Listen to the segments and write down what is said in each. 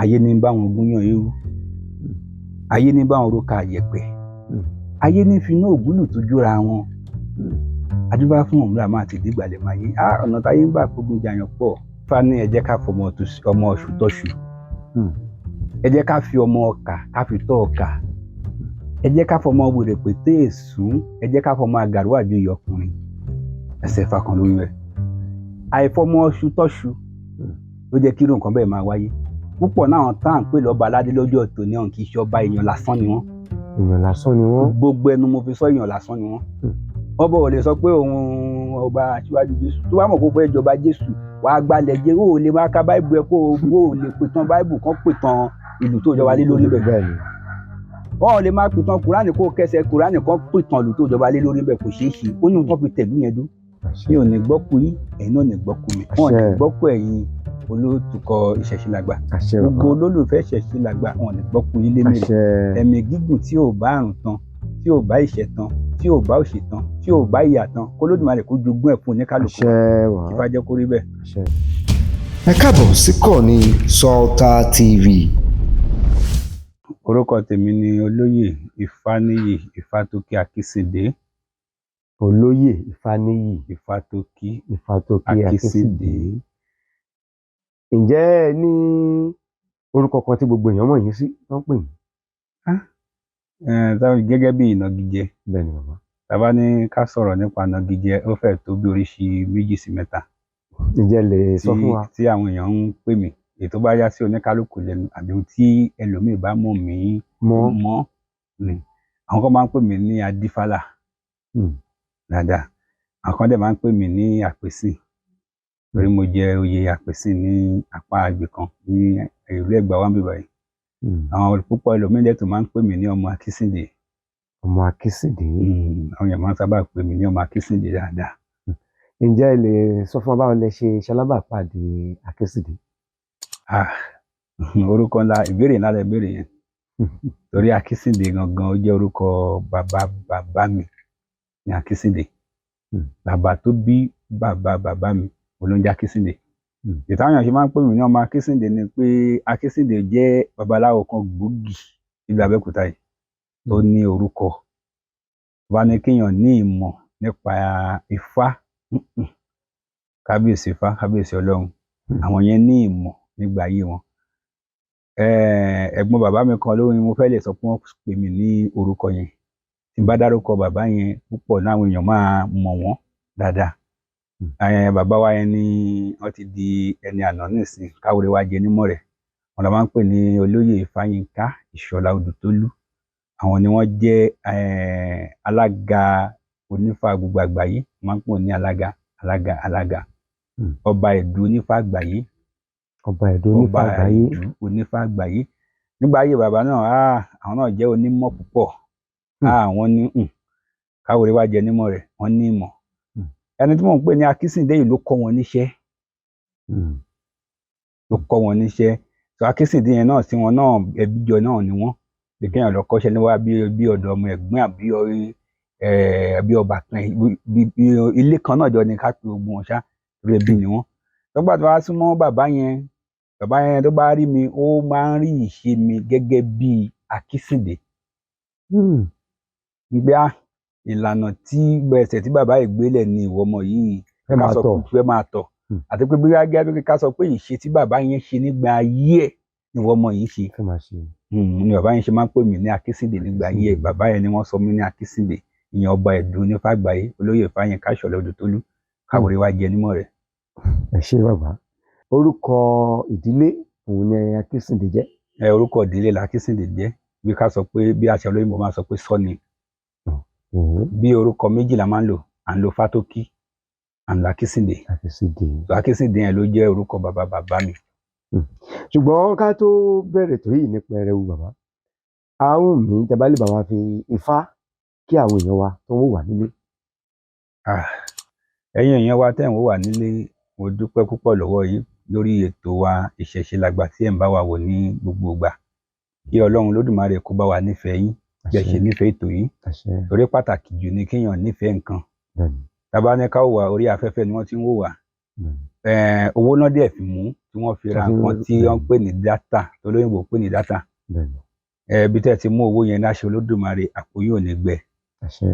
Ayé ní bá wọn gúnyán eérú, ayé ní bá wọn roka àyẹ̀pẹ̀, ayé ní finá ògúlù tó jóra wọn. Adúbá fún Ọ̀rúnmìlà máa ti dìgbàlẹ̀ máa yé. Ọ̀nà táyé ń gbà kógun jàyàn pọ̀. Ifá ní ẹ jẹ́ ká fọmọ ọmọ ọ̀ṣù tọ́ṣù, ẹ jẹ́ ká fi ọmọ ọkà ká fi tọ́ ọkà, ẹ jẹ́ ká fọmọ wèrèpè té èsún, ẹ jẹ́ ká fọmọ àgàrú àjòyè ọkùnrin. Ẹsẹ̀ Ifá kan lórí rẹ̀. Àìfọmọ ọṣù tọ́ṣù ló jẹ́ kí irú nǹkan bẹ́ẹ̀ máa wáyé. Púpọ̀ náà tá à ń pè lọ́ba aládé lọ́jọ́ tòní ọ̀hún kì í ṣe ọba, èèyàn lásán ni wọ́n. Èèyàn lásán ni wọ́n. Gbogbo ẹnu mo fi sọ, èèyàn lásán ni wọ́n. Ọba ò lè sọ pé òun ọba aṣíwájú Jésù. Tó bá mọ̀ kó fẹ́ jọba Jésù, wàá gbalẹ̀ jẹ́. Ó lè máa ka báìbù ẹ kó o lè pìtàn báìbù kan, pìtàn ìlú tó jọba lé lórí bẹ̀. Bẹ́ẹ̀ni. Wọ́n ò lè máa pìtàn kùránì kó kẹsẹ̀ kùránì kan pìtàn ìlú tó jọba lé lórí bẹ̀. Kò ṣeé ṣe. Ó ní nǹkan fi tẹ̀lú yẹn dún. Mi ò ní gbọ́ ku yín, ẹ̀yin náà ní gbọ́ ku mi, wọn ò ní gbọ́ ku ẹ̀yin olótùkọ Ìṣẹ̀ṣe Làgbà, Àṣẹ. gbogbo olólùfẹ́ Ìṣẹ̀ṣe Làgbà, wọn ò ní gbọ́ ku yín lé mi. Àṣẹ. Ẹ̀mí gígùn tí ò bá àrùn tán, tí ò bá ìṣẹ́ tán, tí ò bá òṣì tán, tí ò bá ìyà tán, kó Olódùmarè kó jogún ẹ̀ fún oníkálukú. Àṣẹ wà. Ifá jẹ́ kó rí bẹ́ẹ̀. Àṣẹ. Ẹ káàbọ̀ sí kọ́ni Sulta TV. Orúkọ tèmi ni Olóyè Ifáníyì Ifátókí Akínsìndé. Olóyè Ifáníyì Ifátókí Ifátókí Akínsìndé. Akínsìndé. Ǹjẹ́ ẹ ní orúkọ kan tí gbogbo èèyàn mọ̀ yín sí tó ń pè yín? Gẹ́gẹ́ bí ìnagijẹ? Bẹ́ẹ̀ ni, bàbá. Tá bá ní ká sọ̀rọ̀ nípa ìnagijẹ, ó fẹ́ẹ̀ tó bí oríṣi méjì sí mẹ́ta Ǹjẹ́ ẹ lè sọ tí fún wa? tí àwọn èèyàn ń pè mí, èyí tó bá yá sí oníkálukú lẹ́nu àbí ohun tí ẹlòmíì bá mọ̀ mí mọ́ mọ́ ni. Àwọn kan máa ń pè mí ní Adífálà dáadáa, àwọn kan dẹ̀ máa ń pè mí ní Àpèsìn, torí mo jẹ oyè Àpèsìn ní apá ibì kan ní ìlú Ẹ̀gbá wa níbí báyìí. Àwọn púpọ̀ ẹlòmíì dẹ̀ tún máa ń pè mí ní ọmọ Akínsìndé. Ọmọ Akínsìndé. Àwọn èèyàn máa ń sábà pè mí ní ọmọ Akínsìndé dáadáa. Ǹjẹ́ ẹ lè sọ fún wa báwo lẹ ṣe ṣalábàápàdé Akínsìndé? Ah, orúkọ ńlá, ìbéèrè ńlá lẹ béèrè yẹn, torí Akínsìndé gangan, ó jẹ́ orúkọ bàbá bàbá mi ní Akínsìndé. Bàbá tó bí bàbá bàbá mi òun ló ń jẹ́ Akínsìndé. Ìtàn èèyàn ṣe máa ń pè mí ní ọmọ Akínsìndé ni pé Akínsìndé jẹ́ babaláwo kan gbòógì nílùú Abẹ́òkúta yìí tó ní orúkọ. Tó bá ní kéèyàn ní ìmọ̀ nípa Ifá, kábíyèsí Ifá, kábíyèsí Ọlọ́run, àwọn yẹn ní ìmọ̀ nígbà ayé wọn. Ẹ̀gbọ́n bàbá mi kan lóyún, mo fẹ́ lè sọ pé wọ́n pè mí ní orúkọ yẹn. Tí n bá dárúkọ bàbá yẹn, púpọ̀ náà àwọn èèyàn máa mọ̀ wọ́n dáadáa. Bàbá wa yẹn ni wọ́n ti di ẹni àná nísìn, káwé wá jẹ nímọ̀ rẹ̀. Wọn la máa ń pè ní Olóyè Ifáyínká Ìṣọ̀lá Odùtólú. Àwọn ni wọ́n jẹ́ alága onífá gbogbo àgbáyé. Wọ́n máa ń pè ní alága, alága, alága. Ọba Ẹ̀dù onífá àgbáyé. Ọba Ẹ̀dù onífá Ọba àgbáyé. Ẹ̀dù onífá àgbáyé. Nígbà ayé bàbá náà, àwọn náà jẹ́ onímọ̀ púpọ̀. Wọ́n ní káwé wá jẹ nímọ̀ rẹ̀, wọ́n ní ìmọ̀. Ẹni tí mò ń pè ní Akínsìndé yìí ló kọ́ wọn níṣẹ́. Ló kọ́ wọn níṣẹ́. So Akínsìndé yẹn náà sí wọn náà, ẹbí jọ náà ni wọ́n. Bí kéèyàn lọ kọ́ṣẹ́ níwá bí ọ̀dọ̀ ọmọ ẹ̀gbọ́n àbí bí ọba kan, bí ilé kan náà jọ ni ká pe gbogbo wọn ṣá, torí ẹbí ni wọ́n. Nígbà tó wá súnmọ́ bàbá yẹn, bàbá yẹn tó bá rí mi, ó máa ń rí ìṣe mi gẹ́gẹ́ bí Akínsìndé. Wípé ìlànà tí ẹsẹ̀ tí bàbá yìí gbélẹ̀ ni ìwọ ọmọ yìí fẹ́ ká máa sọ tọ̀. pé fẹ́ máa tọ̀. Àti pé bí gẹ́gẹ́ bí ká sọ pé ìṣe tí bàbá yẹn ṣe nígbà ayé ẹ̀ ni ìwọ ọmọ yìí ṣe. Fẹ́ máa ṣe. Ni bàbá yẹn ṣe máa ń pè mí ní Akínsìndé nígbà ayé ẹ̀. Bàbá yẹn ni wọ́n sọ mí ní Akínsìndé, ìyẹn ọba Ẹ̀dù onífàgbáyé, Olóyè Ifáyínká Ìṣọ̀lá Odùtólú, káwé wá jẹ nímọ̀ rẹ̀. Ẹ ṣé bàbá. Orúkọ ìdílé òun ni Akínsìndé jẹ́? Ẹ, orúkọ ìdílé la Akínsìndé jẹ́. Bí ká sọ pé bí àṣà olóyìnbó máa sọ pé surname. Bí orúkọ méjì la máa ń lò, à ń lo Fátókí, à ń lo Akínsìndé. Akínsìndé. So Akínsìndé yẹn ló jẹ́ orúkọ bàbá bàbá mi. Ṣùgbọ́n ká tó bẹ̀rẹ̀ tó yìí ní pẹrẹwu, bàbá, àwọn mi tẹ́ bá lè bá wa fi Ifá kí àwọn èèyàn wa tó ń wò wá nílé. Ah, ẹ̀yin èèyàn wa tẹ́ ń wò wá nílé, mo dúpẹ́ púpọ̀ lọ́wọ́ yín lórí ètò wa Ìṣẹ̀ṣe Làgbà tí ẹ̀ ń bá wa wò ní gbogbo ìgbà. Kí Ọlọ́run Lódùmarè kó bá wa nífẹ̀ẹ́ yín bí ẹ ṣe nífẹ̀ẹ́ ètò yìí. Àṣẹ. Torí pàtàkì jù ni kéèyàn nífẹ̀ẹ́ nǹkan. Bẹ́ẹ̀ni. Tá bá ní ká wò wá, orí afẹ́fẹ́ ni wọ́n ti ń wò wá. Bẹ́ẹ̀ni. Owó náà dẹ̀ fi mú. tí wọ́n fi ra Wọ́n fi nǹkan tí wọ́n ń pè ní data, tó lóyìnbó pè ní data. Ibi tẹ́ ẹ ti mú owó yẹn, láṣẹ Olódùmarè, àpò yóò ní gbẹ.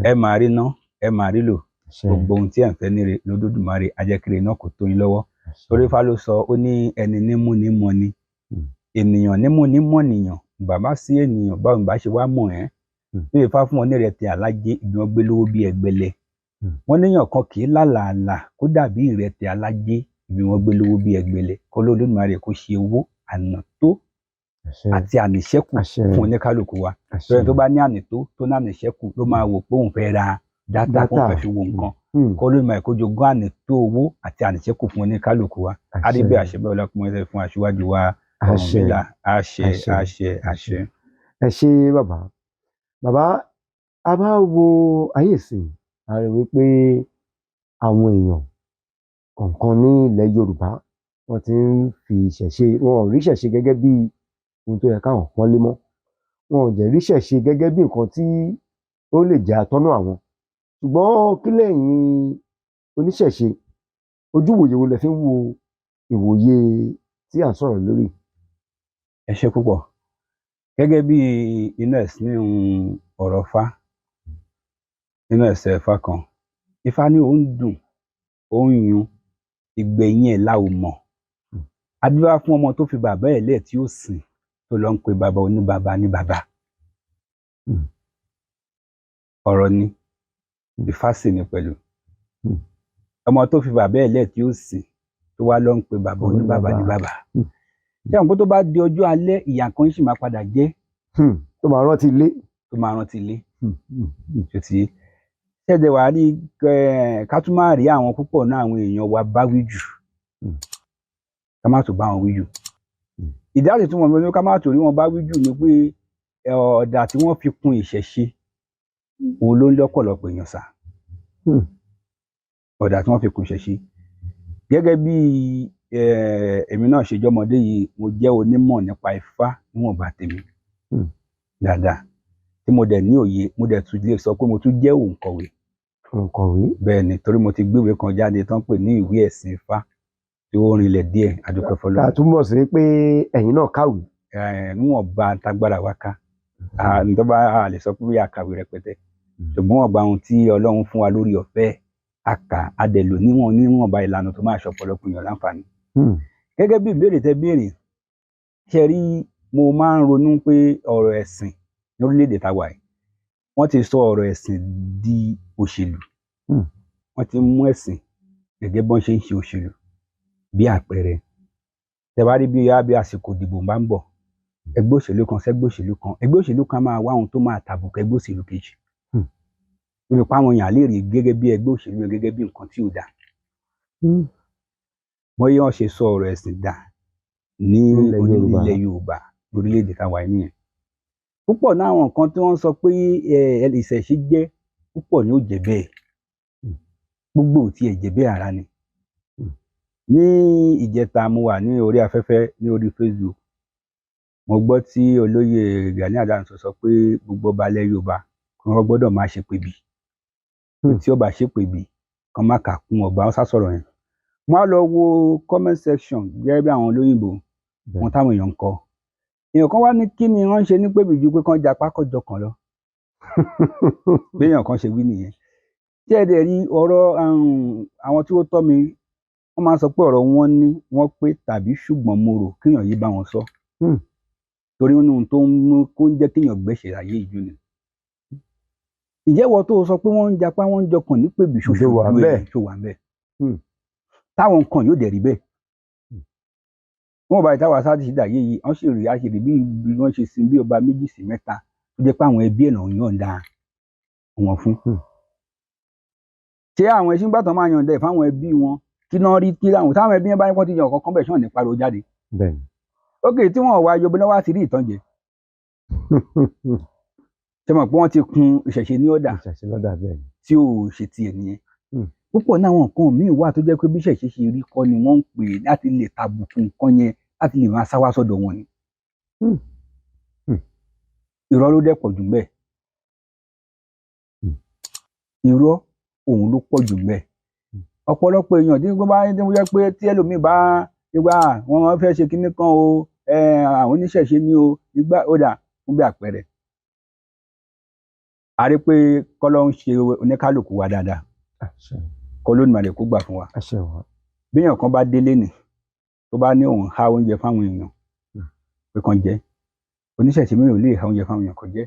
Ẹ máa rí ná, ẹ máa rí lò. Gbogbo ohun tí ẹ̀ ń fẹ́ níre lódùmarè ajẹ́kiri náà kò tó yín lọ́wọ́. Torí Ifá ló sọ, ó ní ẹni nímú ní mọ ni, ènìyàn nímú ní mọ̀nìyàn, bàbá sí ènìyàn, báwo ni bá ṣe wá mọ̀ ẹ́? Bí Ifá fún wọn ní ìrẹtẹ̀ alájẹ, ibi wọn gbé lówó bí ẹgbẹlẹ. Wọn níyàn kan kì í làlàálà kó dàbí ìrẹtẹ̀ alájẹ, ibi wọn gbé lówó bí ẹgbẹlẹ. Kó lódùmarè kó ṣe owó ànátó àti àníṣẹ́kù fún oníkálukú wa. Torí tó bá ní ànító, tó ní àníṣẹ́kù, ló máa wò pé òun fẹ́ ra data, kó fẹ́ fi wo nǹkan. Kó lódùmarè kó jogún ànító owó àti àníṣẹ́kù fún oníkálukú wa. Adébẹ̀ àṣẹbẹ̀ ọlọ́kùnrin ẹsẹ̀ fún aṣíwájú wa Ọ̀rúnmìlà. Àṣẹ, àṣẹ, àṣẹ. Ẹ ṣé bàbá. Bàbá, a bá wo ayé ìsìn, a rí wípé àwọn èèyàn kọ̀ọ̀kan ní ilẹ̀ Yorùbá, wọ́n ti ń fi ìṣẹ̀ṣe, wọn ò rí ìṣẹ̀ṣe gẹ́gẹ́ bí ohun tó yẹ káwọn pọ́nlé mọ́, wọn ò dẹ̀ rí ìṣẹ̀ṣe gẹ́gẹ́ bí nǹkan tí ó lè jẹ́ atọ́nà àwọn. Ṣùgbọ́n kí lẹ̀yin oníṣẹ̀ṣe, ojú ìwòye wo lẹ fi ń wo ìwòye tí à ń sọ̀rọ̀ lórí? Ẹ ṣé púpọ̀. Gẹ́gẹ́ bí inú ẹ̀sìn ọ̀rọ̀ Ifá, nínú ẹsẹ̀ Ifá kan, Ifá ní ó ń dùn, ó ń yun, ìgbẹ̀yìn ẹ̀ la ò mọ̀. Adúlá fún ọmọ tó fi bàbá ẹ̀ lẹ̀ tí ó sìn, tó lọ ń pe bàbá oníbàbá ní bàbá. Ọ̀rọ̀ ni, Ifá sì ni pẹ̀lú. Ọmọ tó fi bàbá ẹ̀ lẹ̀ tí ó sìn, tó wá lọ ń pe bàbá oníbàbá ní bàbá. Ṣé àwọn pé tó bá di ọjọ́ alẹ́, ìyà kan sì máa padà jẹ́. Tó máa rántí ilé. Tó máa rántí ilé. Tó ti ṣẹ̀dẹ̀ wàá rí, ká tún máa rí àwọn púpọ̀ náà, àwọn èèyàn wa bá wí jù. Ká má tún bá wọn wí jù. Ìdáhùn tí wọ́n mọ̀ ní ká má tún rí wọn bá wí jù ni pé ọ̀dà tí wọ́n fi kun ìṣẹ̀ṣe òun ló ń lọ́pọ̀lọpọ̀ èèyàn sá. Ọ̀dà tí wọ́n fi kun ìṣẹ̀ṣe. Gẹ́gẹ́ bí èmi náà ṣe jọmọdé yìí, mo jẹ́ onímọ̀ nípa Ifá níwọ̀nba tèmi dáadáa, tí mo dẹ̀ ní òye, mo dẹ̀ tún lè sọ pé mo tún jẹ́ òǹkọ̀wé. Òǹkọ̀wé. Bẹ́ẹ̀ ni, torí mo ti gbéwèé kan jáde tán pè ní ìwé ẹ̀sìn Ifá, tí ó rinlẹ̀ díẹ̀. Adúpẹ́ fọlọ́run. Ká túmọ̀ sí pé ẹ̀yin náà kàwé. Níwọ̀nba tágbára wa ká, tó bá a lè sọ pé a kàwé rẹpẹtẹ, ṣùgbọ́n ọ̀gbà ohun tí Ọlọ́run fún wa lórí ọ̀fẹ́, a kà á dẹ̀ lò níwọ̀nba ìlànà tó máa ṣọ̀pọ̀lọpọ̀ èèyàn láǹfààní. Gẹ́gẹ́ bí ìbéèrè tẹ́ béèrè, ṣe rí, mo máa ń ronú pé ọ̀rọ̀ ẹ̀sìn ní orílẹ̀-èdè tá a wà yìí, wọ́n ti sọ ọ̀rọ̀ ẹ̀sìn di òṣèlú. Wọ́n ti mú ẹ̀sìn gẹ́gẹ́ bọ́n ṣe ń ṣe òṣèlú. Bí àpẹẹrẹ, tẹ́ bá rí bí àsìkò ìdìbò bá ń bọ̀, ẹgbẹ́ òṣèlú kan sẹ́gbẹ́ òṣèlú kan, ẹgbẹ́ òṣèlú kan máa wá ohun tó máa tàbùkù ẹgbẹ́ òṣèlú kejì. Níbi pa àwọn èèyàn lè rí gẹ́gẹ́ bí ẹgbẹ́ òṣèlú yẹn gẹ́gẹ́ bí nǹkan tí ò dáa. Wọ́n yé wọn ṣe sọ ọ̀rọ̀ ẹ̀sìn dà ní orílẹ̀ Yorùbá, orílẹ̀-èdè tá a wà nìyẹn. Púpọ̀ náà àwọn nǹkan tí wọ́n sọ pé ìṣẹ̀ṣe jẹ́, púpọ̀ ni ó jẹ́ bẹ́ẹ̀. Gbogbo ò tiẹ̀ jẹ́ bẹ́ẹ̀ ara ni. Ní ìjẹta, mo wà ní orí afẹ́fẹ́ ní orí Facebook. Mo gbọ́ tí olóyè Gani Adams sọ pé gbogbo ọba ilẹ̀ Yorùbá kí wọ́n gbọ́dọ̀ máa ṣe pèbí. Tí ó bá ṣe pèbí, kàn má kà kún ọba, wọ́n sá sọ̀rọ̀ yẹn. Mo á lọ wo comment section gẹ́gẹ́ bí àwọn olóyìnbó wọn táwọn èèyàn ń kọ. Èèyàn kan wá ní kí ni wọ́n ń ṣe ní pèbí ju pé kán japá kọjọ kan lọ. Béèyàn kan ṣe wí nìyẹn. Tí ẹ dẹ̀ rí ọ̀rọ̀ àwọn tí ó tọ́ mi, wọ́n máa ń sọ pé ọ̀rọ̀ wọn ní wọ́n pé tàbí ṣùgbọ́n mo rò kéèyàn yìí bá wọn sọ. Torí nínú ohun tó ń mú kó ń jẹ́ kéèyàn gbẹ̀ṣẹ̀ ayé ìjú ni. Ǹjẹ́ ìwọ tó sọ pé wọ́n ń japá, wọ́n ń jọkàn ní pèbí, ṣoṣo wà ńbẹ̀? Ṣó wà ńbẹ̀? Táwọn nǹkan yóò dẹ̀ rí bẹ́ẹ̀. Wọ́n bá ìtawà sáà ti dà yé yìí, wọ́n sì rí àṣírí bí wọ́n ṣe sin bí ọba méjì sí mẹ́ta tó jẹ́ pé àwọn ẹbí ẹ̀ náà yọ̀ǹda wọn fún. Ṣé àwọn ẹṣin gbàtàn máa yọ̀ǹda ẹ̀ fáwọn ẹbí wọn? Kí náà rí kí láwọn táwọn ẹbí yẹn bá ní kó ti yàn kọ̀ọ̀kan bẹ̀ ṣán ní pariwo jáde. Ókè tí wọ́n wá yọbọ náà wá ti rí ìtànjẹ. Ṣé mọ̀ pé wọ́n ti kun ìṣẹ̀ṣe ní ọ̀dà tí ò ṣe tiẹ̀ nìyẹn. Púpọ̀ náà àwọn nǹkan míì wà tó jẹ́ pé bí ìṣẹ̀ṣe ṣe rí kọ́ ni wọ́n ń pè é láti lè tàbùkù nǹkan yẹn, láti lè máa sáwá sọ́dọ̀ wọn ni. Irọ́ ló dẹ̀ pọ̀ jù ńbẹ̀. Irọ́ òun ló pọ̀ jù ńbẹ̀. Ọ̀pọ̀lọpọ̀ èèyàn tí wọ́n bá ń jẹ́ pé tí ẹlòmíì bá Ìgbà wọn fẹ́ ṣe kinní kan o, àwọn oníṣẹ̀ṣe ni o, ìgbà ó dà fún bí àpẹẹrẹ. A rí pé kọ́lọ́ ń ṣe oníkálukú wa dáadáa, kọ́ lónìí kó gbà fún wa. Bí èèyàn kan bá délé nì tó bá ní òun há oúnjẹ fáwọn èèyàn pé kàn jẹ, oníṣẹ̀ṣe mi ò lè há oúnjẹ fáwọn èèyàn kan jẹ,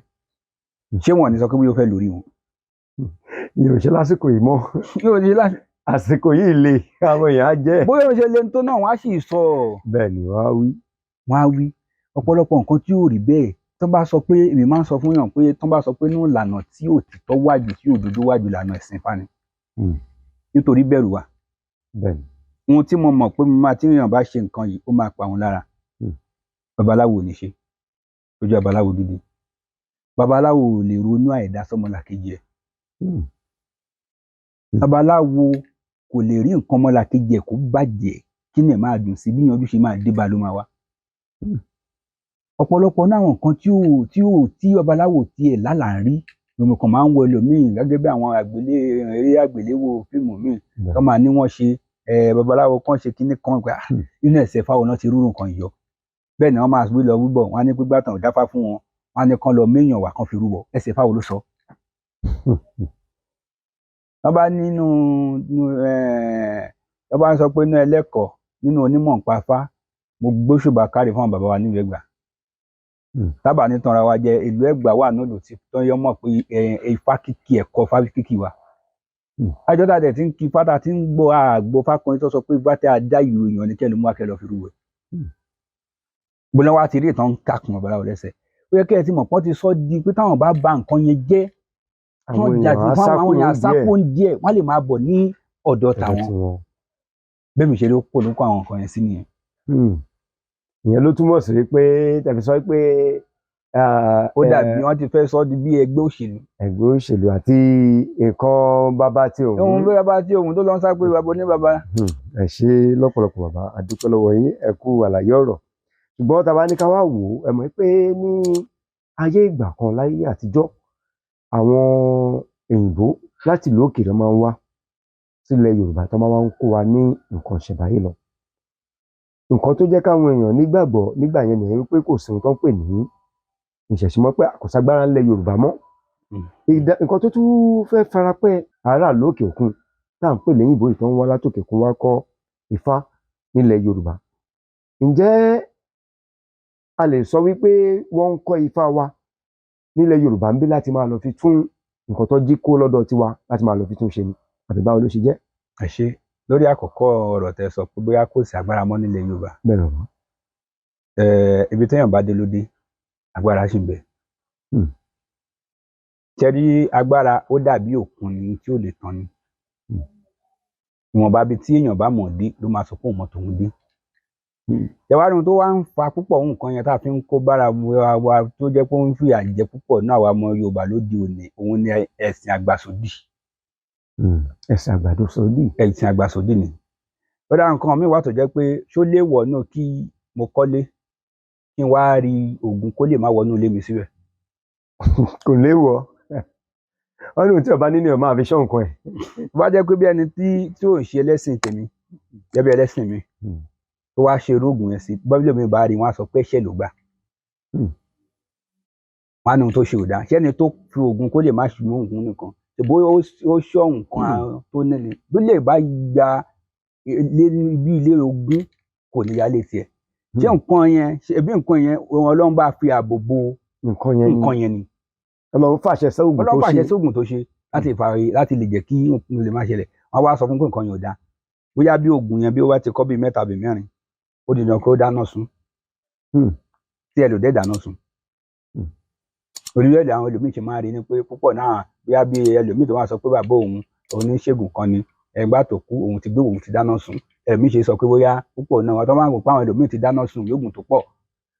ṣé wọn ò ní sọ pé bóyá ó fẹ́ lórí wọn? Ìyẹn ò ṣe lásìkò yìí mọ́. Àsìkò yìí le, àwọn èèyàn á jẹ́. Bóyá ó ṣe le tó náà, wọ́n á sì sọ. Bẹ́ẹ̀ ni wọ́n á wí. Wọ́n á wí ọ̀pọ̀lọpọ̀ nǹkan tí ò rí bẹ́ẹ̀. Tó bá sọ pé, èmi máa ń sọ fún yàn pé tó bá sọ pé ní ìlànà tí òtítọ́ wájú, tí òdodo wájú, ìlànà ẹ̀sìn Ifá ni, nítorí bẹ̀rù wa. Ohun tí mo mọ̀ pé mo máa tí èèyàn bá ṣe nǹkan yìí, ó máa pa òun lára, babaláwo ò ní ṣe. Ojú babaláwo gidi, babaláwo ò lè ronú àìdá sọ́mọlàkejì ẹ̀. Babaláwo kò lè rí nǹkan ọmọlàkejì ẹ̀ kó bàjẹ́ kí ni ẹ̀ máa dùn sí. Bí yanjú ṣe máa dé bá ló máa wá. Ọ̀pọ̀lọpọ̀ náà, àwọn nǹkan tí ò tí babaláwo tiẹ̀ lálàá rí, lómi kan máa ń wọ ẹlòmíì gẹ́gẹ́ bí àwọn àgbélé eré àgbéléwò fíìmù míì tó máa ní wọ́n ṣe babaláwo kan ṣe kinní kan pé inú ẹ̀sẹ̀ fáwọn náà ti rúrù nǹkan yọ. Bẹ́ẹ̀ ni wọ́n máa wí lọ wíbọ̀, wọ́n á ní pígbà tán ò dáfá fún wọn, wọ́n á ní kán lọ méèyàn wá kán fi rúbọ. Ẹsẹ̀ fáwọn ló sọ. Wọ́n bá nínú wọ́n bá ń sọ pé inú ẹlẹ́kọ̀ọ́ nínú onímọ̀ nípa Ifá, mo gbóṣùbà káre fún àwọn bàbá wa nílùú Ẹ̀gbá. Tábà ní tanra wa jẹ, ìlú Ẹ̀gbá wà nílùú tí tó yọ mọ̀ pé Ifá kíkì, ẹ̀kọ́ Ifá kíkì wa. Àjọ tá a dẹ̀ ti ń kí Ifá, tá a ti ń gbọ́ àgbọ̀ Ifá kan tó sọ pé Ifá tí a dá ìlú èèyàn ní kẹ́ ló mú wa kẹ́ lọ fi rúbọ. Gbọ́dọ̀ wá ti rí ìtàn kakùn babaláwo lẹ́sẹ̀, ó yẹ kí ẹ ti mọ̀ pọ́n ti sọ di pé táwọn bá ba nǹkan yẹn jẹ́, àwọn wọ́n jà èèyàn á fún sá àwọn kúrò èèyàn díẹ̀ sákó díẹ̀, wọ́n lè máa bọ̀ ní ọ̀dọ̀ ọ̀dọ̀ tàwọn. tiwọn. Bẹ́ẹ̀ mi ṣe ló kó ló kó àwọn nǹkan yẹn sí nìyẹn. Ìyẹn ló túmọ̀ sí pé tẹ̀fi sọ pé Ó dàbí wọ́n ti fẹ́ sọ ọ́ di bí ẹgbẹ́ òṣèlú. Ẹgbẹ́ òṣèlú àti nǹkan bàbá tí òun. Ohun bí bàbá tí òun tó lọ ń sá pé bàbá oní bàbá. Ẹ ṣé lọ́pọ̀lọpọ̀ bàbá, a dúpẹ́ lọ́wọ́ yín, ẹ kú àlàyé ọ̀rọ̀. Ṣùgbọ́n tá a bá ní ká wá wò ó, ẹ mọ̀ pé ní ayé ìgbà kan láyé àtijọ́, àwọn òyìnbó láti ìlú òkèèrè máa ń wá sílẹ̀ Yorùbá tó máa ń kó wa ní nǹkan ìṣẹ̀ǹbáyé lọ. Nǹkan tó jẹ́ káwọn èèyàn nígbàgbọ́ nígbà yẹn nìyẹn wípé kò sí ohun tó ń pè ní ìṣẹ̀ṣe mọ́, pé kò ságbára ńlẹ̀ Yorùbá mọ́. Nǹkan tó tún fẹ́ farapẹ́ aráàlú òkè òkun tá à ń pè léyìnbó yìí tó ń wá látòkè òkun wá kọ́ Ifá nílẹ̀ Yorùbá, ǹjẹ́ a lè sọ wípé wọ́n ń kọ́ Ifá wa nílẹ̀ Yorùbá ń bí láti máa lọ fi tún nǹkan tó jí kó lọ́dọ̀ tiwa, láti máa lọ fi tún ṣe ni, àbí báwo ló ṣe jẹ́? Ẹ ṣé lórí àkọ́kọ́ ọ̀rọ̀ tẹ́ sọ pé bóyá kò sí agbára mọ́ nílẹ̀ Yorùbá. Bẹ́ẹ̀ bàbá. Ibi téèyàn bá dé ló dé, agbára ṣì ń bẹ. Ṣé rí agbára, ó dàbí òkun ni tí ò lè tán ni. Ìwọ̀nba ibi tí èèyàn bá mọ̀ dé ló máa sọ pé òun mọ̀ tòun dé. Ṣé wàá rí ohun tó wá ń fa púpọ̀ nǹkan yẹn tá a fi ń kó bára wa tó jẹ́ pé ó ń fìyà jẹ púpọ̀ náà àwa ọmọ Yorùbá lóde òní, òun ni ẹ̀sìn àgbàsódì. Ẹ̀sìn àgbàdo sódì. Ẹ̀sìn àgbàsódì ni. Ó dá nǹkan míì wà tó jẹ́ pé ṣó léèwọ̀ náà kí mo kọ́lé kí n wá rí oògùn kó lè má wọnú ilé mi síbẹ̀? Kò léèwọ̀, wọ́n ní ohun tí ọba nínú ẹ̀ máa fi ṣọ́ nǹkan ẹ̀. Tó bá jẹ́ pé bí ẹni tí ò ń ṣe ẹlẹ́sìn tèmi, gẹ́gẹ́ bí ẹlẹ́sìn mi, tó wá ṣe irú oògùn yẹn sí bọ́bílẹ̀ mi, bá rí wọn á sọ pé ẹ̀ṣẹ̀ ló gbà. Wọn á ní ohun tó ṣe ò dáa. Ṣé ẹni tó fi oògùn kó lè má ṣe oògùn nìkan ṣèbó ó ṣọ́ nǹkan tó ní ni bí lè bá ya ilé bí ilé ogún kò ní yálé tiẹ̀? Ṣé nǹkan yẹn, ṣebí nǹkan yẹn Ọlọ́run bá fi ààbò bo nǹkan yẹn ni. Nǹkan yẹn ni. Ọlọ́run fàṣẹ sóògùn tó Ọlọ́run ṣe. Fàṣẹ sóògùn tó ṣe láti fà láti lè jẹ́ kí nǹkan lè má ṣẹlẹ̀. Wọ́n wá sọ fún pé nǹkan yẹn ò dáa. Bóyá bí oògùn yẹn bí ó bá ti kọ́ bíi mẹ́ta bíi mẹ́rin, ó di dandan kó dáná sun. Tí ẹ lò dé dáná sun. Orílẹ̀-èdè àwọn ẹlòmíì ṣe máa rí ni pé púpọ̀ náà, bóyá bí ẹlòmíì tó wá sọ pé bàbá òun oníṣègùn kan ni, ẹgbà tó kú òun ti gbé òun ti dáná sun. Ẹlòmíì ṣe sọ pé bóyá púpọ̀ náà wọn tó máa ń wò pé àwọn ẹlòmíì ti dáná sun yóògùn tó pọ̀,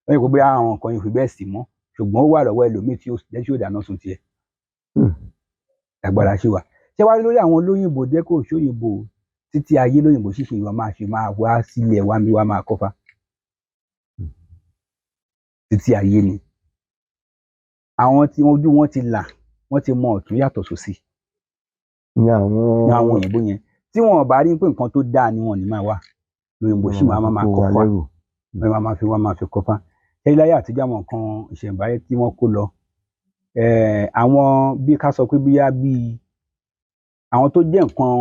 wọ́n yìí pé bóyá àwọn nǹkan yìí fi bẹ́ẹ̀ sì mọ́, ṣùgbọ́n ó wà lọ́wọ́ ẹlòmíì tí ó jẹ́ tí ó dáná sun tiẹ̀. Agbára ṣì wà. Ṣé wàá rí lórí àwọn olóyìnbó dé, kò sóyìnbó títí ayé lóyìnbó ṣíṣe ìwà máa ṣe máa wá sílẹ̀ wá bí wá máa kọ́fà títí ayé ni. Àwọn tí ojú wọn ti là, wọ́n ti mọ ọ̀tún yàtọ̀ sósì. Ní àwọn Ní àwọn òyìnbó yẹn, tí wọn ò bá rí pé nǹkan tó dáa ni, wọn ò ní máa wá. Lóyìnbó sì máa máa kó wa kọ́fà, lẹ́rù. wọ́n máa fi wọ́n máa fi kọ́fà. Ṣé láyé àtijọ́ àwọn nǹkan ìṣẹ̀ǹbáyé tí wọ́n kó lọ, àwọn bí ká sọ pé bíyá bíi àwọn tó jẹ́ nǹkan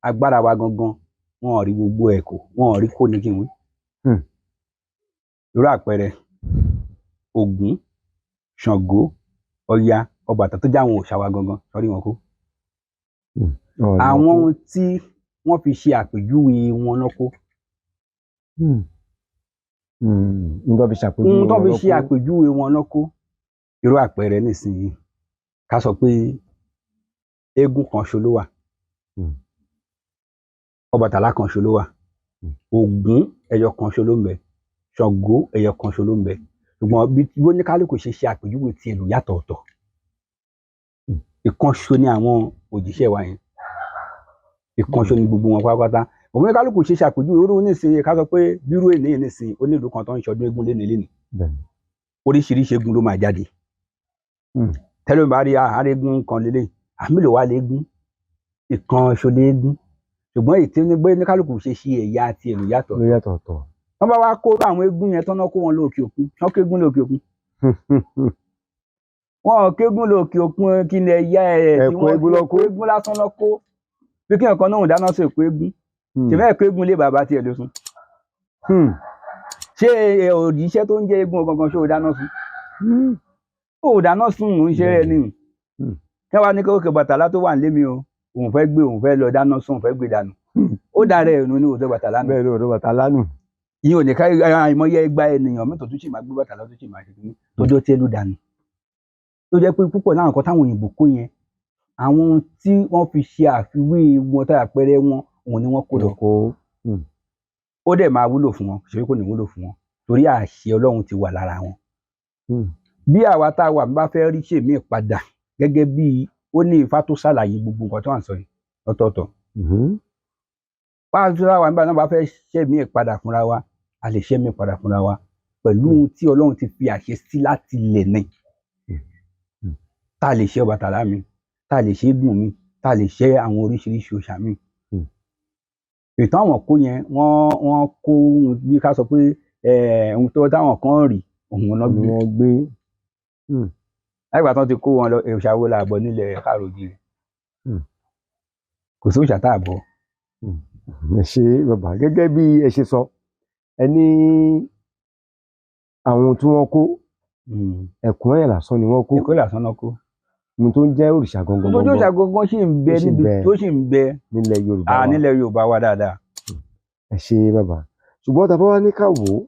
agbára wa gangan, wọn ò rí gbogbo ẹ̀ kó, wọn ò rí kó ní kí n wí. Irú àpẹẹrẹ Ògún, Ṣàngó, Ọya, Ọbàtálá tó jẹ́ àwọn òòṣà wa gangan, sọrí wọn kó. Ọ̀rọ̀ Àwọn kó. ohun tí wọ́n fi ṣe àpèjúwe wọn lọ́ kó. N tó fi ṣàpèjúwe Ohun tó wọn fi lọ́ ṣe kó. àpèjúwe wọn lọ́ kó. Irú àpẹẹrẹ nísìnyí, ká sọ pé eégún kan ṣo ló wà, Ọbàtálá kan ṣo ló wà, Ògún ẹyọ kan ṣo ló ń bẹ, Ṣàngó ẹyọ kan ṣo ló ń bẹ, ṣùgbọ́n bí oníkálukú ṣe ṣe àpèjúwe tiẹ̀ ló yàtọ̀ ọ̀tọ̀. Ìkan ṣo ni àwọn òjíṣẹ́ wa yẹn, ìkan ṣo ni gbogbo wọn pátápátá. Òun oníkálukú ṣe ṣe àpèjúwe irú nísìnyí, ká sọ pé bírú ènìyàn nísìnyí, ó ní ìlú kan tó ń ṣọdún eégún léni léni, oríṣiríṣi eégún ló máa jáde. Tẹ́lẹ̀ bá rí àárẹ̀gùn kan lélẹ̀, àmì ló wà léégún, ìkan ṣo léégún, ṣùgbọ́n èyí tí ó ní pé oníkálukú ṣe ṣe ẹ̀yà tiẹ̀ ló yàtọ̀. Ló yàtọ̀ ọ̀tọ̀. Wọ́n bá wá kó àwọn eégún yẹn tán náà, kó wọn lọ òkè òkun, wọ́n kéégún lọ òkè òkun, wọn ò kéégún lọ òkè òkun. Kí ni ẹ̀yà ẹ̀ tí Ẹ̀kú wọ́n eégún lọ kó. Eégún lásán lọ kó, bí kí nǹkan náà dáná sí èkó eégún, ṣèbẹ́ ẹ̀kọ́ eégún lé bàbá tiẹ̀ ló sùn. Ṣé òjíṣẹ́ tó ń jẹ́ eégún gangan, ṣé o dáná sun? Ó dáná sun, òun ṣe é ní. Kí wàá ní kí òkè Bàtálá tó wà nílé mi o, òun fẹ́ gbé, òun fẹ́ lọ dáná sun, òun fẹ́ gbé dànù. Ó dára ẹ̀ nù ní òótọ́ Bàtálá nù. Bẹ́ẹ̀ ni ọ̀rọ̀ Bàtálá nù. Ìyẹn ò ní ká àìmọye ẹgbà ènìyàn mẹ́tò tó sì máa gbé Bàtálá tó sì máa ṣe kíní tọjọ́ tí ẹ ló dànù. Tó jẹ́ pé púpọ̀ náà nǹkan táwọn òyìnbó kó yẹn, àwọn ohun tí wọ́n fi ṣe àfiwé wọn tá àpẹẹrẹ wọn, òun ni wọ́n kó lọ. Kó. Ó dẹ̀ máa wúlò fún wọn, ṣèwé kò ní wúlò fún wọn, torí àṣẹ Ọlọ́run ti wà lára wọn. Bí àwa tá a wà bá fẹ́ rí ṣèmí padà gẹ́gẹ́ bí ó ní Ifá tó ṣàlàyé gbogbo nǹkan tó wà ń sọ yìí lọ́tọ̀ọ̀tọ̀. Bá a tó wà nígbà náà bá fẹ́ ṣèmí padà fúnra wa, a lè ṣèmí padà fúnra wa pẹ̀lú ohun tí Ọlọ́run ti fi àṣẹ sí láti lè ní. Tá a lè ṣe Ọbàtálá mi, tá a lè ṣe eégún mi, tá a lè ṣe àwọn oríṣiríṣi òòṣà mi. Ìtàn àwọn kó yẹn, wọ́n kó ohun bí ká sọ pé ohun tó táwọn kan rí òun náà Ni gbé. wọ́n gbé. Láìpẹ́ tán ti kó wọn lọ, òòṣà wo la bọ nílẹ̀ káàró òjíire? Kò sí òòṣà tá a bọ. Ẹ ṣe bàbá, gẹ́gẹ́ bí ẹ ṣe sọ, ẹ ní àwọn tí wọ́n kó, ẹ̀kún ẹ̀ lásán ni wọ́n kó. Èkó lásán náà kó. Ohun tó ń jẹ́ òrìṣà gangan Tó gangan òòṣà gangan sì ń bẹ Tó sì ń níbi bẹ. tó sì ń bẹ nílẹ̀ Yorùbá wa. Nílẹ̀ Yorùbá wa dáadáa. Ẹ ṣe bàbá, ṣùgbọ́n tá a bá wá ní ká wò ó,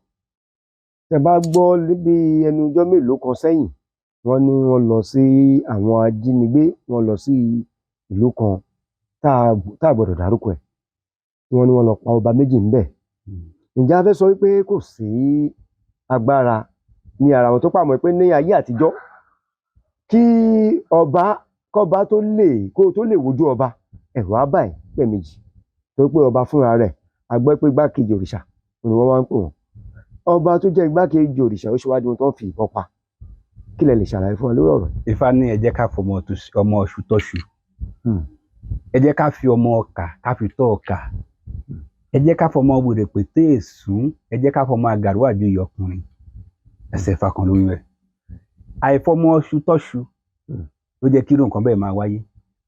tẹ́ bá gbọ́ níbi ẹnu ọjọ́ mélòó kan sẹ́yìn, wọ́n ní wọ́n lọ sí àwọn ajínigbé, wọ́n lọ sí ìlú kan tá a gbọ́dọ̀ dárúkọ ẹ̀, wọ́n ní wọ́n lọ pa ọba méjì ńbẹ̀. Ǹjẹ́ a fẹ́ sọ wípé kò sí agbára ní ara wọn tó pàmò pé ní ayé àtijọ́, kí ọba kọ́ba tó lè kó tó lè wojú ọba, ẹ̀rù á bà ẹ́ pẹ̀mejì, torí pé ọba fúnra rẹ̀, a gbọ́ pé igbákejì òrìṣà ni wọ́n máa ń pè wọ́n. Ọba tó jẹ́ igbákejì òrìṣà, ó ṣe wá di ohun tó ń fi ìbọn pa. Kí lẹ lè ṣàlàyé fún wa lórí ọ̀rọ̀ yìí? Ifá ní ẹ jẹ́ ká fọmọ ọmọ ọ̀ṣù tọ́ṣù. Ẹ jẹ́ ká fi ọmọ ọkà ká fi tọ́ ọkà. Ẹ jẹ́ ká fọmọ wèrè pété èsún. Ẹ jẹ́ ká fọmọ àgàrú àjòyè ọkùnrin. Ẹsẹ̀ Ifá kan lórí rẹ̀. Àìfọmọ ọ̀ṣù tọ́ṣù ló jẹ́ kí irú nǹkan bẹ́ẹ̀ máa wáyé.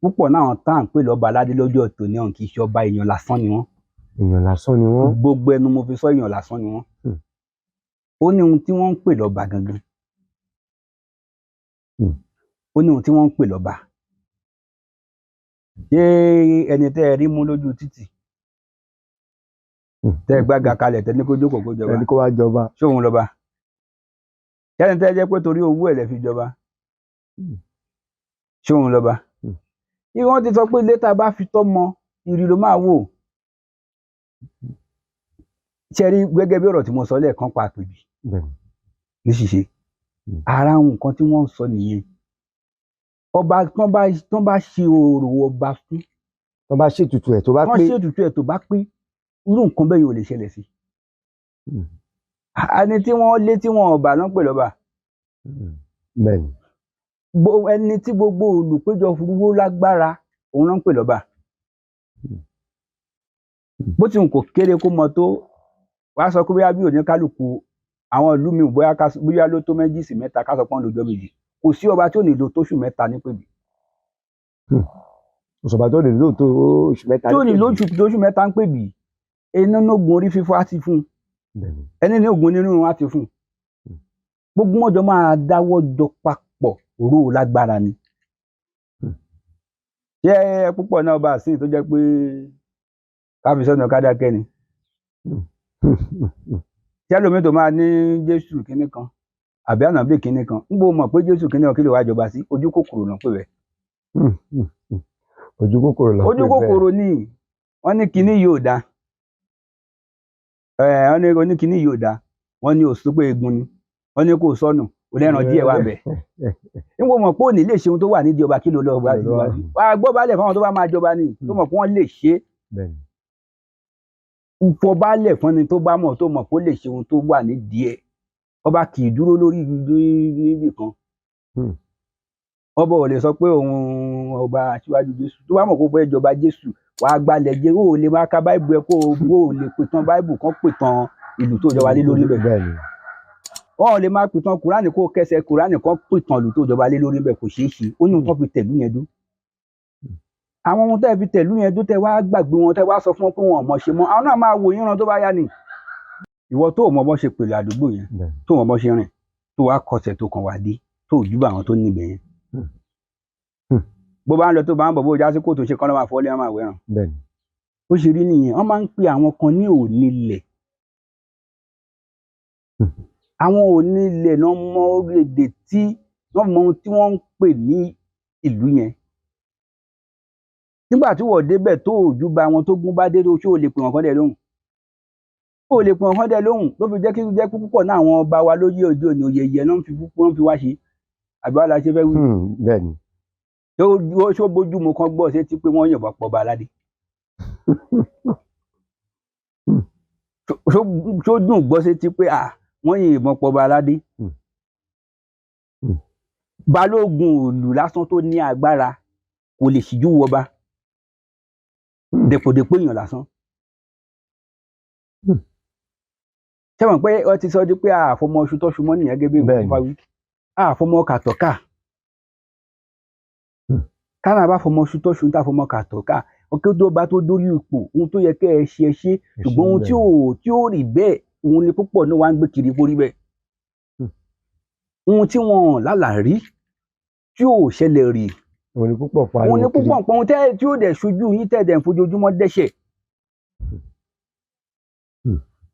Púpọ̀ náà tá à ń pè lọ́ba aládé lọ́jọ́ tòní ọ̀hún, kì í ṣe ọba, èèyàn lásán ni wọ́n. Èèyàn lásán ni wọ́n. Gbogbo ẹnu mo fi sọ, èèyàn lásán ni wọ́n. Ó ní ohun tí wọ́n ń pè lọ́ba gangan. Ó ní ohun tí wọ́n ń pè lọ́ba. Ṣé ẹni tẹ́ ẹ rí mú lójú títì, tẹ́ ẹ gbága kalẹ̀, tẹ́ ní kó jókòó kó jọba, Ẹni kó wá jọba. ṣé òun lọ́ba? Ṣé ẹni tẹ́ ẹ jẹ́ pé torí owó ẹ̀ lẹ fi jọba, ṣé òun lọ́ba? Bí wọ́n ti sọ pé ilé tá a bá fi tọ́mọ ìrì ló máa wò. Ṣé ẹ rí gẹ́gẹ́ bí ọ̀rọ̀ tí mo sọ lẹ́ẹ̀kan pa àpèbí ní ṣíṣe, ara nǹkan tí wọ́n ń sọ nìyẹn. Ọba tán bá ṣe orò ọba fún, Tó bá ṣètùtù ẹ̀ tó bá tán pé, ṣètùtù ẹ̀ tó bá pé, irú nǹkan bẹ́ẹ̀ yóò lè ṣẹlẹ̀ sí. Ẹni tí wọ́n lé tí wọ́n ọba ló ń pè lọ́ba. Bẹ́ẹ̀ni. Ẹni tí gbogbo olùpéjọ wó lágbára, òun ló ń pè lọ́ba. Bó ti wù kó kéré kó mọ tó. Wàá sọ pé bóyá bí òní kálukú àwọn ìlú mi, bóyá bóyá ló tó méjì sí mẹ́ta, ká sọ pé wọ́n lòjọ́ 2. Kò sí ọba tí ò ní lo tóṣù 3 ní pèbí. Òṣùpá tó lè lò tó oṣù 3 Tí ò ní ní lóṣù tóṣù 3 ń pèbí, ẹni ní oògùn orí fífọ́ á ti fún un, ẹni ní oògùn onírúurú á ti fún un. Gbogbo wọn jọ máa dáwọ́ jọ papọ̀ ró lágbára ni. Ṣé púpọ̀ náà bá a sìn tó jẹ́ pé káfí sọ́nà kádákẹ́ ni? Ṣé ẹlòmíì tó máa ní Jésù kínní kan àbí ànábì kínní kan ń bò mọ̀ pé Jésù kínní kan kí ló wá jọba sí? Ojú kòkòrò náà pè bẹ́ẹ̀. Ojú kòkòrò ló Ojú pè bẹ́ẹ̀. kòkòrò ni. Wọ́n ní kinní yóò da, wọ́n ní oníkinní yóò da, wọ́n ní òsùn pé egun ni, wọ́n ní kò sọnù onẹ́ran díẹ̀ wà bẹ̀. Ń bò mọ̀ pé òní lè ṣe ohun tó wà nídìí ọba, kí ló lọ wá Kí ló lọ wá? sí? Wàá gbọ́ balẹ̀ fáwọn tó bá máa jọba ni, tó mọ̀ pé wọ́n lè ṣe é. Fọbalẹ̀ fún ni tó bá mọ̀, tó mọ̀ pé ó lè ṣe ohun tó wà nídìí ẹ̀. Ọba kì í dúró lórí níbì kan. Ọba ò lè sọ pé òun ọba aṣíwájú Jésù. Tó bá mọ̀ pé ó fẹ́ jọba Jésù, wàá gbalẹ̀ jẹ́. Ó lè máa ka báìbù ẹ kó o lè pìtàn báìbù kan, pìtàn ìlú tó jọba lé lórí bẹ̀. Wọn ò lè máa pìtàn kùránì kó kẹsẹ̀ kùránì kan pìtàn ìlú tó jọba lé lórí bẹ̀. Kò ṣeé ṣe. Ó ní ohun tó fi tẹ̀lú yẹn dú. Àwọn ohun tẹ́ fi tẹ̀lú yẹn dú, tẹ́ wá gbàgbé wọn, tẹ́ wá sọ fún wọn pé wọn ò mọ̀ ṣe mọ́, àwọn náà máa wò yín ran tó bá yá ni. Ìwọ tó mọ̀ bọ́ ṣe pèlè àdúgbò yẹn, tó mọ̀ bọ́ ṣe rìn, tó wá kọsẹ̀, tó kàn wá dé, tó júbà àwọn tó níbẹ̀ yẹn, bó bá ń lọ, tó bá ń bọ̀, bó já sí kòtò ṣe kán lọ́ máa fọ́ lé wọn máa wẹ̀ràn. Ó ṣe rí nìyẹn. Wọ́n máa ń pe àwọn kan ní onílẹ̀. Àwọn onílẹ̀ náà mọ orílẹ̀-èdè tí wọ́n mọ ohun tí wọ́n ń pè ní ìlú yẹn. Nígbà tí wọ́n débẹ̀ tó òjú ba wọn, tó gún bá dé, tó ṣé o lè pè wọ́n kán dẹ̀ lóhùn? Ó lè pè wọ́n kán dẹ̀ lóhùn. Ló fi jẹ́ kí jẹ́ púpọ̀ náà àwọn ọba wa lóyè òde òní, òye ìyẹn náà ń fi púpọ̀ ń fi wá ṣe àbí wàá la ṣe fẹ́ wí. Ṣó bójú mu kan gbọ́ ṣé tí pé wọ́n yìnbọn pọ̀ ọba aládé? Ṣó dùn gbọ́ ṣé tí pé wọ́n yìnbọn pọ̀ ọba aládé? Balógun òlù lásán tó ní agbára kò lè ṣíjú wọba dèpòdèpò èèyàn lásán. Ṣé mọ̀ pé ó ti sọ di pé àfọmọ oṣù tọ́ṣu mọ́ nìyẹn, gẹ́gẹ́ bí nǹkan wí, àfọmọ kàtọ́kà. Kánà bá fọmọ oṣù tọ́ṣu ń tà fọmọ kàtọ́kà ọkẹ́ tó bá tó dórí ipò, ohun tó yẹ kẹ́ ẹ ṣe, ẹ ṣe. Ṣùgbọ́n ohun tí ò rí bẹ́ẹ̀, òun ni púpọ̀ ní wàá ń gbé kiri pórí bẹ́ẹ̀. Ohun tí wọn lálàá rí, tí ò ṣẹlẹ̀ rí, òun ni púpọ̀ pariwo òun ni kiri. Púpọ̀ nǹkan ohun tẹ́ tí ó dẹ̀ ṣojú yín, tẹ́ dẹ̀ ń fojoojúmọ́ dẹ́ṣẹ̀,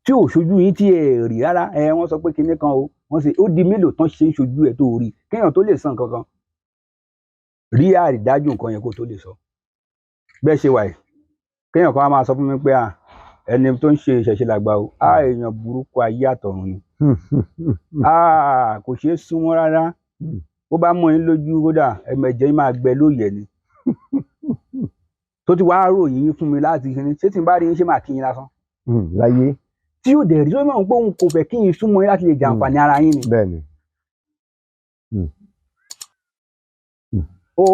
tí ò ṣojú yín, tí ẹ rí rárá. Ẹ wọ́n sọ pé kinní kan o, wọ́n ṣe ó di mélòó tán ṣe ń ṣojú ẹ tó rí, kéèyàn tó lè san kankan rí àrídájú nǹkan yẹn kó tó lè sọ bẹ́ẹ̀ ṣe wà yìí. Kéèyàn kan á máa sọ fún mi pé à ẹni tó ń ṣe ìṣẹ̀ṣe làgbà o, á èèyàn burúkú ayé àtọ̀run ni, kò ṣeé súnmọ́ rárá. Bó bá mọ yín lójú, kódà ẹ̀mẹ̀jẹ̀ yín máa gbẹ lóye ni tó ti wá ròyìn yín fún mi láti ṣe ni. Ṣé tí n bá rí yín, ṣé máa kí yín lásán? Láyé. Tí yóò dẹ̀ rí tó mọ̀ pé òun kò fẹ́ kí yín súnmọ́ yín láti lè jàǹfààní ara yín ni. Ó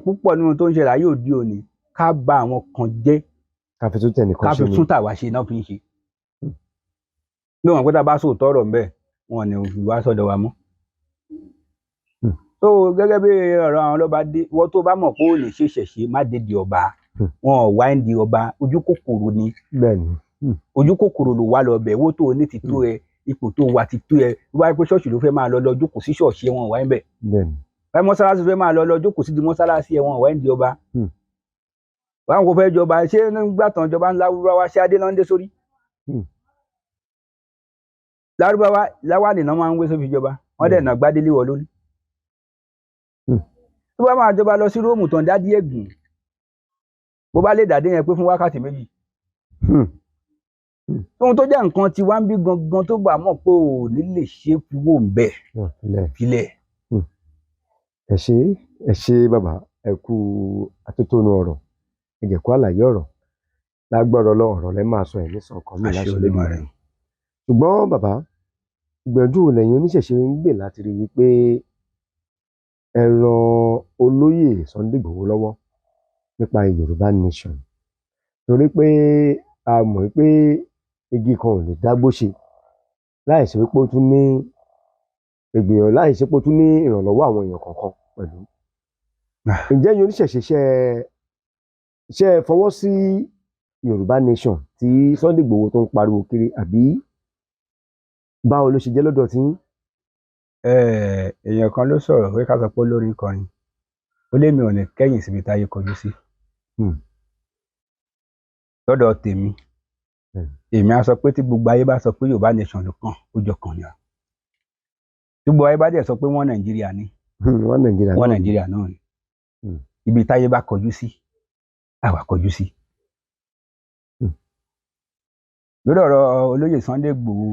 púpọ̀ nínú tó ń ṣẹlẹ̀ ayé òde òní, ká bà àwọn kan jẹ́, ká fi tún tẹnìkan ká ṣe fi ni. tún tàwa ṣe náà fi ń ṣe. Bí wọn pé tá a bá sòótọ́ ọ̀rọ̀ ńbẹ̀, wọn ò ní fi wá sọ́dọ̀ wa mọ́. So gẹ́gẹ́ bí ọ̀rọ̀ àwọn ọlọ́ba dé, wọ́n tó bá mọ̀ pé ó lè ṣe ìṣẹ̀ṣe, má dédìí ọba. Wọn ò wá ń di ọba, ojú kòkòrò ni. Ojú kòkòrò ló wá lọ bẹ̀. Owó tó o ní ti tó ẹ, ipò tó wà ti tó ẹ. Bó bá yẹ pé ṣọ́ọ̀ṣì ló fẹ́ máa lọ, lọ jókòó sí ṣọ́ọ̀ṣì ẹ, wọn ò wá ń bẹ̀. Báyìí mọ́sálásí fẹ́ máa lọ, lọ jókòó sí di mọ́sálásí ẹ, wọn ò wá ń di ọba. Báwọn kò fẹ́ jọba ṣé nígbà tán jọba ńlá wúrà ṣé adé náà ń dé sórí. Lárúbáwá láwàní náà máa ń wé sófi jọba, wọ́n dẹ̀ nà gbádélé wọ lórí. Tó bá máa jọba, lọ sí Róòmù tán dádí ẹ̀gùn, bó bá lè dàdé yẹn pé fún wákàtí 2. Ohun tó jẹ́ nǹkan tí wá ń bí gangan, tó bá mọ̀ pé ò ní lè ṣe é, fi wò ń bẹ̀, filẹ̀. Ẹ ṣé, ẹ ṣé bàbá, ẹ kú atótónu ọ̀rọ̀, ẹ jẹ́ kó àlàyé ọ̀rọ̀ lágbára Ọlọ́run. Ọ̀rọ̀ lẹ máa sọ, ẹ ní sọ̀kan mi Àṣẹ láṣẹ Olódùmarè. Olódùmarè. Ṣùgbọ́n bàbá, ìgbìyànjú wo lẹ́yìn oníṣẹ̀ṣe ń gbè láti rí wípé ẹ ran olóyè Sunday Igboho lọ́wọ́ nípa Yorùbá Nation? Torí pé a mọ̀ pé Igi kan ò lè dágbó ṣe láì ṣe wípé ó tún ní ìgbìyànjú, láì ṣe pé ó tún ní ìrànlọ́wọ́ àwọn èèyàn kọ̀ọ̀kan pẹ̀lú. Ǹjẹ́ ẹ̀yin oníṣẹ̀ṣe ṣe ẹ fọwọ́ sí Yorùbá Nation tí Sunday Igboho tó ń pariwo kiri, àbí báwo ló ṣe jẹ́ lọ́dọ̀ tí yín? Èèyàn kan ló sọ̀rọ̀ pé ká sọ pé olórin kọrin, ó lémi ò ní kẹ́yìn síbi táyé kọjú sí. Lọ́dọ̀ tèmi, èmi á sọ pé tí gbogbo ayé bá sọ pé Yorùbá Nation ló kàn, ó jọ kàn ni wa. Tí gbogbo ayé bá dẹ̀ sọ pé wọ́n Nàìjíríà ni, wọ́n Nàìjíríà wọ́n náà. Nàìjíríà náà ni. Ibi táyé bá kọjú sí, àwa kọjú sí. Lórí ọ̀rọ̀ olóyè Sunday Igboho,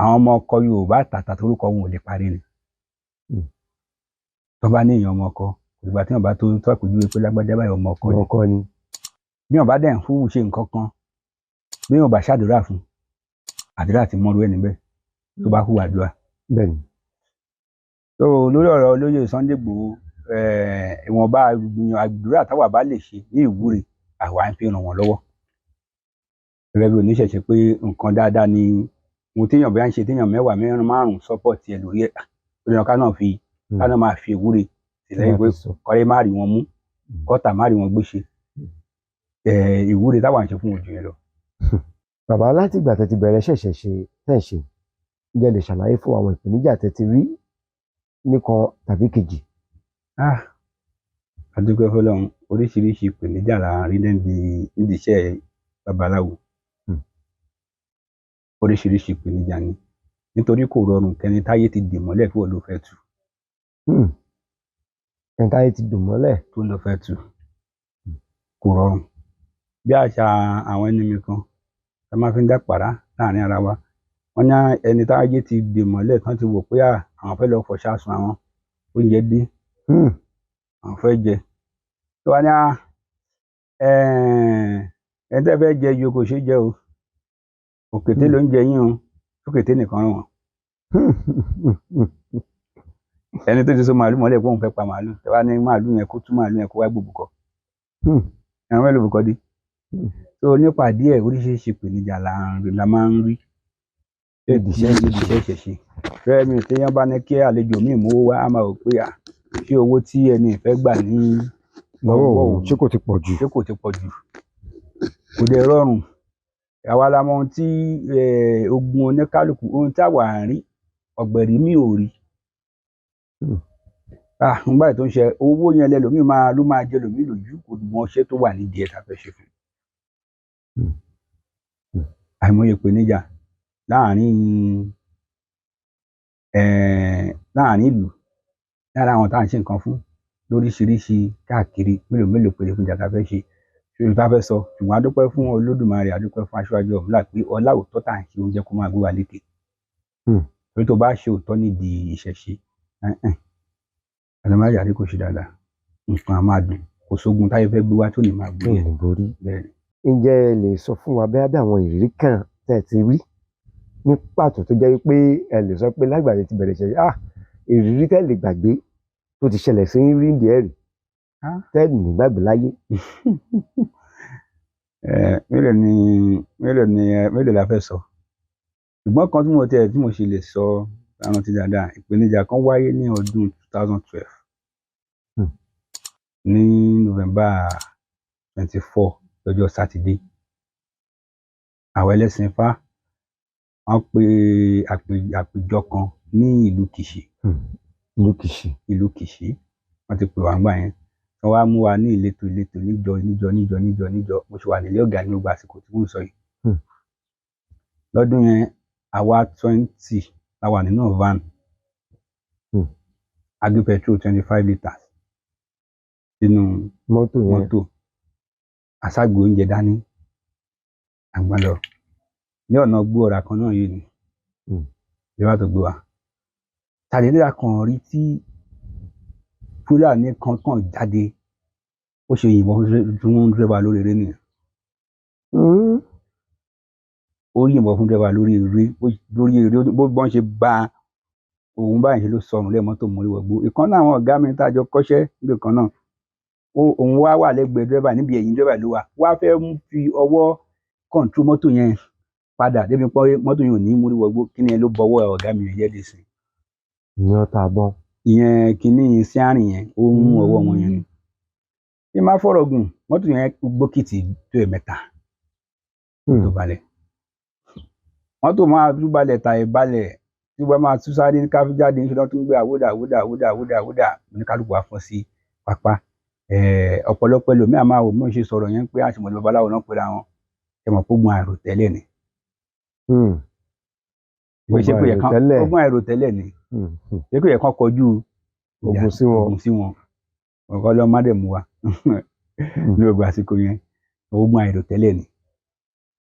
àwọn ọmọ ọkọ Yorùbá tàtà torúkọ wọn ò lè parí ni. Tó bá ní èèyàn ọmọ ọkọ, ìgbà tí wọn bá tó tó àpèjúwe pé lágbájá báyìí ọmọ ọkọ ni. Ọmọ ọkọ ni. Bí wọn bá dẹ̀ ń hùwù ṣe nǹkan kan, bí wọn bá ṣàdúrà fún, àdúrà ti mọ́rú ẹ̀ níbẹ̀ tó bá hùwà àdúrà. Bẹ́ẹ̀ni. So lórí ọ̀rọ̀ olóyè Sunday Igboho, ìwọ̀nba àdúrà táwa bá lè ṣe ní ìwúre, àwa ń fi ràn wọ́n lọ́wọ́. Gẹ́gẹ́ bí oníṣẹ̀ṣe pé nǹkan dáadáa ni ohun téèyàn bá ń ṣe, téèyàn mẹ́wàá mẹ́rin márùn-ún support ẹ̀ lórí ẹ̀, ó ní ká náà fi ká náà máa fi ìwúre sílẹ̀ pé kọ́rẹ́ má rí wọn mú, kọ́tà má rí wọn gbé ṣe. Ìwúre táwa ń ṣe fún ojú yẹn lọ. Bàbá, láti ìgbà tẹ́ ti bẹ̀rẹ̀ ṣẹ̀ṣẹ̀ ṣe tẹ́ ń ṣe, ǹjẹ́ lè ṣàlàyé fún àwọn ìpèníjà tẹ́ ti rí nìkan tàbí kejì? A dúpẹ́ f'Ọlọ́run, oríṣiríṣi ìpèníjà là ń rí nídìí iṣẹ́ babaláwo. Oríṣiríṣi ìpèníjà ni, nítorí kò rọrùn kẹni táyé ti dì mọ́lẹ̀ kí wọ́n ló fẹ́ tú. Ẹni táyé ti dùn mọ́lẹ̀. Tó ló fẹ́ tú, kò rọrùn. Bí àṣà àwọn ẹni mi kan tá máa fi ń dàpàrá láàrin ara wa, wọ́n ní ẹni táyé ti dì mọ́lẹ̀ tán ti wò pé àwọn fẹ́ lọ fọṣá sun àwọn oúnjẹ dé, àwọn fẹ́ jẹ. Tó wá ní ẹni tẹ́ fẹ́ jẹ yìí kò ṣeé jẹ o, òkété ló ń jẹ yín o, òkété nìkan ràn wọ́n. Ẹni tó ti so màálù mọ́lẹ̀ pé òun fẹ́ pa màálù, tẹ́ wá ní màálù yẹn kó tú màálù yẹn kó wá gbòbùkọ. Ẹran mélòó bùkọ́ dé. So nípa díẹ̀, oríṣiríṣi ìpèníjà la máa ń rí Nídìí iṣẹ́ nídìí iṣẹ́ ìṣẹ̀ṣe. Fẹ́mi téèyàn bá ní kí àlejò míì mówó wá, á máa rò pé ṣé owó tí ẹni ìfẹ́ gbà ní lọ́wọ́ òun ṣé kò ti pọ̀ jù? Ṣé kò ti pọ̀ jù? Kò dẹ̀ rọrùn. Àwa la mọ ohun tí ogun oníkálukú, ohun tí àwa ń rí, ọ̀gbẹ̀rì mi ò rí. Nígbà tó ń ṣe owó yẹn lẹ́lòmíì máa ló máa jẹ lòmíì lójú, kò mọ iṣẹ́ tó wà nídìí ẹ̀ tá a fẹ́ ṣe fún un. Àìmọye ìpèníjà láàrin ìlú, lára àwọn tá à ń ṣe nǹkan fún lóríṣiríṣi káàkiri, mélòó mélòó pèlè ìpèníjà tá a fẹ́ ṣe, ṣòro tá a fẹ́ sọ. Ṣùgbọ́n a dúpẹ́ fún Olódùmarè, a dúpẹ́ fún Aṣíwájú Ọ̀rúnmìlà pé ọlá òótọ́ tá à ń ṣe oúnjẹ kó máa gbé wa lékè. Torí tó bá ṣe òótọ́ nídìí ìṣẹ̀ṣe, àlọ́máyàrí kò ṣe dáadáa, nǹkan á máa dùn, kò sógun táyé fẹ́ gbé wá tó ní máa borí. Bẹ́ẹ̀ ni. Ǹjẹ́ ẹ lè sọ fún wa bẹ́ẹ̀ bí àwọn ìrírí kan tẹ́ ẹ ti rí ní pàtó tó jẹ́ pé ẹ lè sọ pé lágbàdo ti bẹ̀rẹ̀ ṣẹlẹ̀, ìrírí tẹ́ lè gbàgbé tó ti ṣẹlẹ̀ sí rí ní ẹ̀rí tẹ́ ní gbàgbé láyé? Mélòó la fẹ́ sọ? Ṣùgbọ́n kan tí mo tẹ̀ tí mo ṣe lè sọ àwọn ti dáadáa, ìpèníjà kan wáyé ní ọdún 2012 ní November 24 lọ́jọ́ Sátidé. Àwọn ẹlẹ́sìn Ifá wọ́n pe àpèjọ kan ní ìlú Kìṣí. Ìlú Kìṣí. Ìlú Kìṣí wọ́n ti pè wá ńgbà yẹn. Wọ́n wá mú wa ní ìletò ìletò níjọ níjọ níjọ níjọ níjọ. Mo ṣe wà nílé ọ̀gá ní gbogbo àsìkò tí mò ń sọ yìí. Lọ́dún yẹn àwa 20 la wà nínú van. A gbé petrol 25 litres sínú mọ́tò yẹn. Mọ́tò. Àṣàgbé oúnjẹ dání. Àgbọn lọ. Ní ọ̀nà gbó ọ̀rá kan náà yìí ni. Ìjọba tó gbé wa. Tàdédé la kàn rí tí Fúlàní kan kàn jáde. Ó ṣe yìnbọn fún dírẹ́bà lórí eré nìyẹn. Ó yìnbọn fún dírẹ́bà lórí eré, lórí eré bó bọ́n ṣe bá òun báyìí ṣe ló sọnù lẹ́ẹ̀ mọ́tò mórí wọgbó. Ìkan náà àwọn ọ̀gá mi tá a jọ kọ́ṣẹ́ níbi kan náà. Òun wá wà lẹ́gbẹ̀ẹ́ dírẹ́bà níbi ẹ̀yìn dírẹ́bà ló wà. Wá fẹ́ fi ọwọ́ kọ̀ǹtró mọ́tò yẹn. Padà débi pé mọ́tò yìí ò ní múrí wọgbó. Kíni yẹn ló bọwọ́ ọ̀gá mi yẹn jẹ́ dì sí. Ìyẹn ọta àbọn. Ìyẹn kíní síárìn yẹn, ó ń mú ọwọ́ wọn yẹn ni. Bí má fọ̀rọ̀ gùn, mọ́tò yẹn gbókìtì tó ẹ̀mẹ́ta tó balẹ̀. Mọ́tò máa tún balẹ̀ tàì balẹ̀ tí wọ́n máa tún sáré ní káfí jáde, níṣẹ́ lọ́tún gbé àwòdà àwòdà àwòdà àwòdà àwòdà, oníkálukú wa fọ́n sí pápá. Ọ̀pọ̀lọpọ̀ ẹlòmíà máa wò bí wọ́n ṣe sọ̀rọ̀ yẹn pé àṣìmọ̀lẹ́ babaláwo náà pera wọn. Ẹ mọ̀ pé ogun àìròtẹ́lẹ̀ ni. Ṣé pé yẹ kán ogun àìròtẹ́lẹ̀ ni. Ṣé pé yẹ kán kọjú ogun sí wọn. Ogun sí wọn. Ọkọ lọ má dẹ̀ mú wa ní ogun àsìkò yẹn, ogun àìròtẹ́lẹ̀ ni.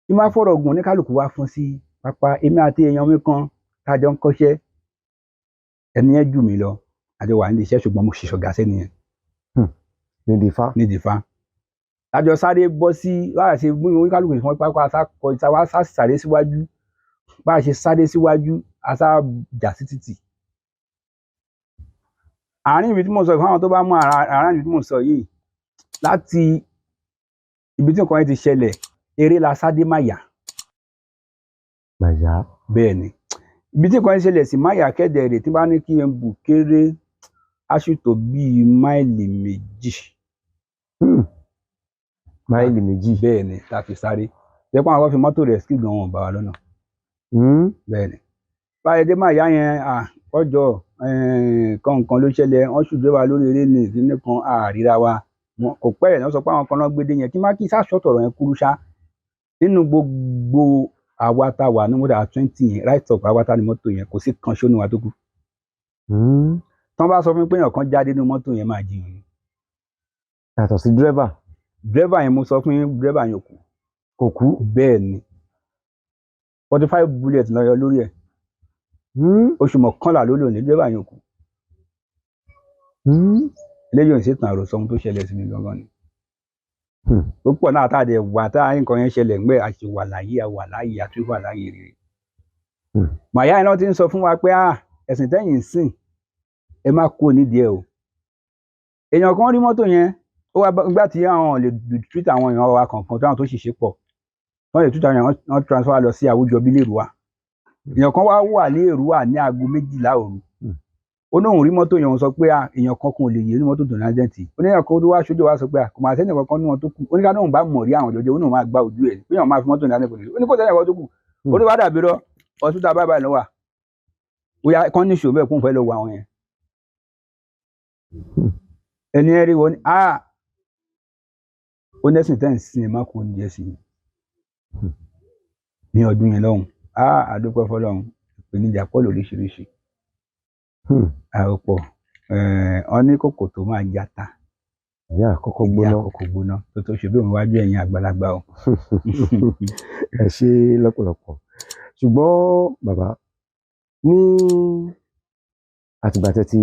Bí máa fọ̀rọ̀ ogun, oníkálukú wa fọ́n sí pápá. Èmi àti èèyàn mi kan tá a jọ ń kọ́ṣẹ́, ẹni yẹn jù mí lọ, àjọ wà nídìí iṣẹ́, ṣùgbọ́n mo ṣiṣọ́ gà sẹ́ni yẹn. Nídìí ifá. Nídìí ifá. Àjọ sáré bọ́ sí bá a ṣe mú oníkálukú fún pápá, kọ wá sáré síwájú. Bá a ṣe sáré síwájú, a sá jà sí títì. Àárín ibi tí mo sọ fún àwọn tó bá mú àárín ibi tí mo sọ yìí, láti ibi tí nǹkan yẹn ti ṣẹlẹ̀, eré la sá dé Máyà. Màyà. Bẹ́ẹ̀ ni, ibi tí nǹkan yẹn ṣẹlẹ̀ sí Máyà kẹ́dẹ̀ rè, tí bá ní kí n bù kéré, aṣù tó bíi máìlì 2. Máìlì 2. Bẹ́ẹ̀ ni, tá a fi sáré. Jẹ́ pé àwọn kan fi mọ́tò rẹ̀ sí gan, wọn bá wa lọ́nà. Bẹ́ẹ̀ ni, báyìí dé Máyà yẹn, ọjọ́ kọ̀ọ̀kan ló ṣẹlẹ̀, wọ́n ṣùgbọ́n wa lórí eré ní ìdílé kan àríra wa kò pẹ́ ẹ̀ náà sọ pé àwọn kan náà gbé dé yẹn kí má kí sáṣọ́tọ̀ ọ̀rọ̀ yẹn kúrú ṣá. Nínú gbogbo àwa tá a wà ní mọ́tò 20 yẹn, right up, àwa tá ní mọ́tò yẹn, kò sí kan ṣónú wa tó kù. Tán bá sọ fún mi pé èèyàn kan jáde nínú mọ́tò yẹn, máa jiyàn ni. Yàtọ̀ sí dírẹ́bà. Dírẹ́bà yẹn, mo sọ fún yín, dírẹ́bà yẹn kú. Kò kú. Bẹ́ẹ̀ ni, 45 bullet ló yọ lórí ẹ̀. Oṣù 11 ló lò ní, dírẹ́bà yẹn kú. Eléyìí ò ní ṣètàn àròsọ, ohun tó ṣẹlẹ̀ sí mi gangan ni. Púpọ̀ náà tá a dẹ̀ wà tá nǹkan yẹn ṣẹlẹ̀ ńgbẹ́, a ṣe wà láyé, a wà láyé, a tún wà láyé rere. Màyá yẹn náà ti ń sọ fún wa pé ẹ̀sìn tẹ́yìn ń sìn, ẹ má kú nídìí ẹ o. Èèyàn kan rí mọ́tò yẹn, ó wá nígbà tí àwọn lè treat àwọn èèyàn wa kọ̀ọ̀kan táwọn tó ṣìṣe pọ̀, wọ́n lè treat àwọn èèyàn, wọ́n transfer lọ sí àwùjọ bí lèrúwà. Èèyàn kan wá wà ní Èrúwà ní aago 12 òru. Ó ní òun rí mọ́tò yẹn, òun sọ pé èèyàn kan kò lè yé ní mọ́tò tó ní accident. Ó ní èèyàn kan tó wá ṣojú wa sọ pé kò máa sẹ́ni kankan ní wọn tó kù. Ó ní ká náà bá mọ̀ rí àwọn jọjọ, ó ní òun máa gba ojú ẹ̀ pé èèyàn máa fi mọ́tò ní accident kò ní. Ó ní kò sẹ́ni kankan tó kù. Ó ní wàá dàbí rọ ọ̀ṣútà báyìí báyìí lọ́wọ́ ó yá kán ní ìṣòro bẹ́ẹ̀ kó ń fẹ́ lọ wọ àwọn yẹn. Ẹni ẹ rí wọn ni ó nẹ́sìn tẹ́ ń sin, ẹ̀ má kó oúnjẹ sí i ní ọdún yẹn lọ́hùn. Àdúpẹ́ fọlọ́hún, ìpèníjà pọ̀ lóríṣiríṣi. Àròpọ̀ ọ ní kòkò tó máa jata. Ìyá àkọ́kọ́ gbóná. Ìyá àkọ́kọ́ gbóná tó tó ṣe bí òun wájú ẹ̀yin àgbàlagbà o. Ẹ ṣe lọ́pọ̀lọpọ̀. Ṣùgbọ́n bàbá, ní àtìgbà tẹ́ ti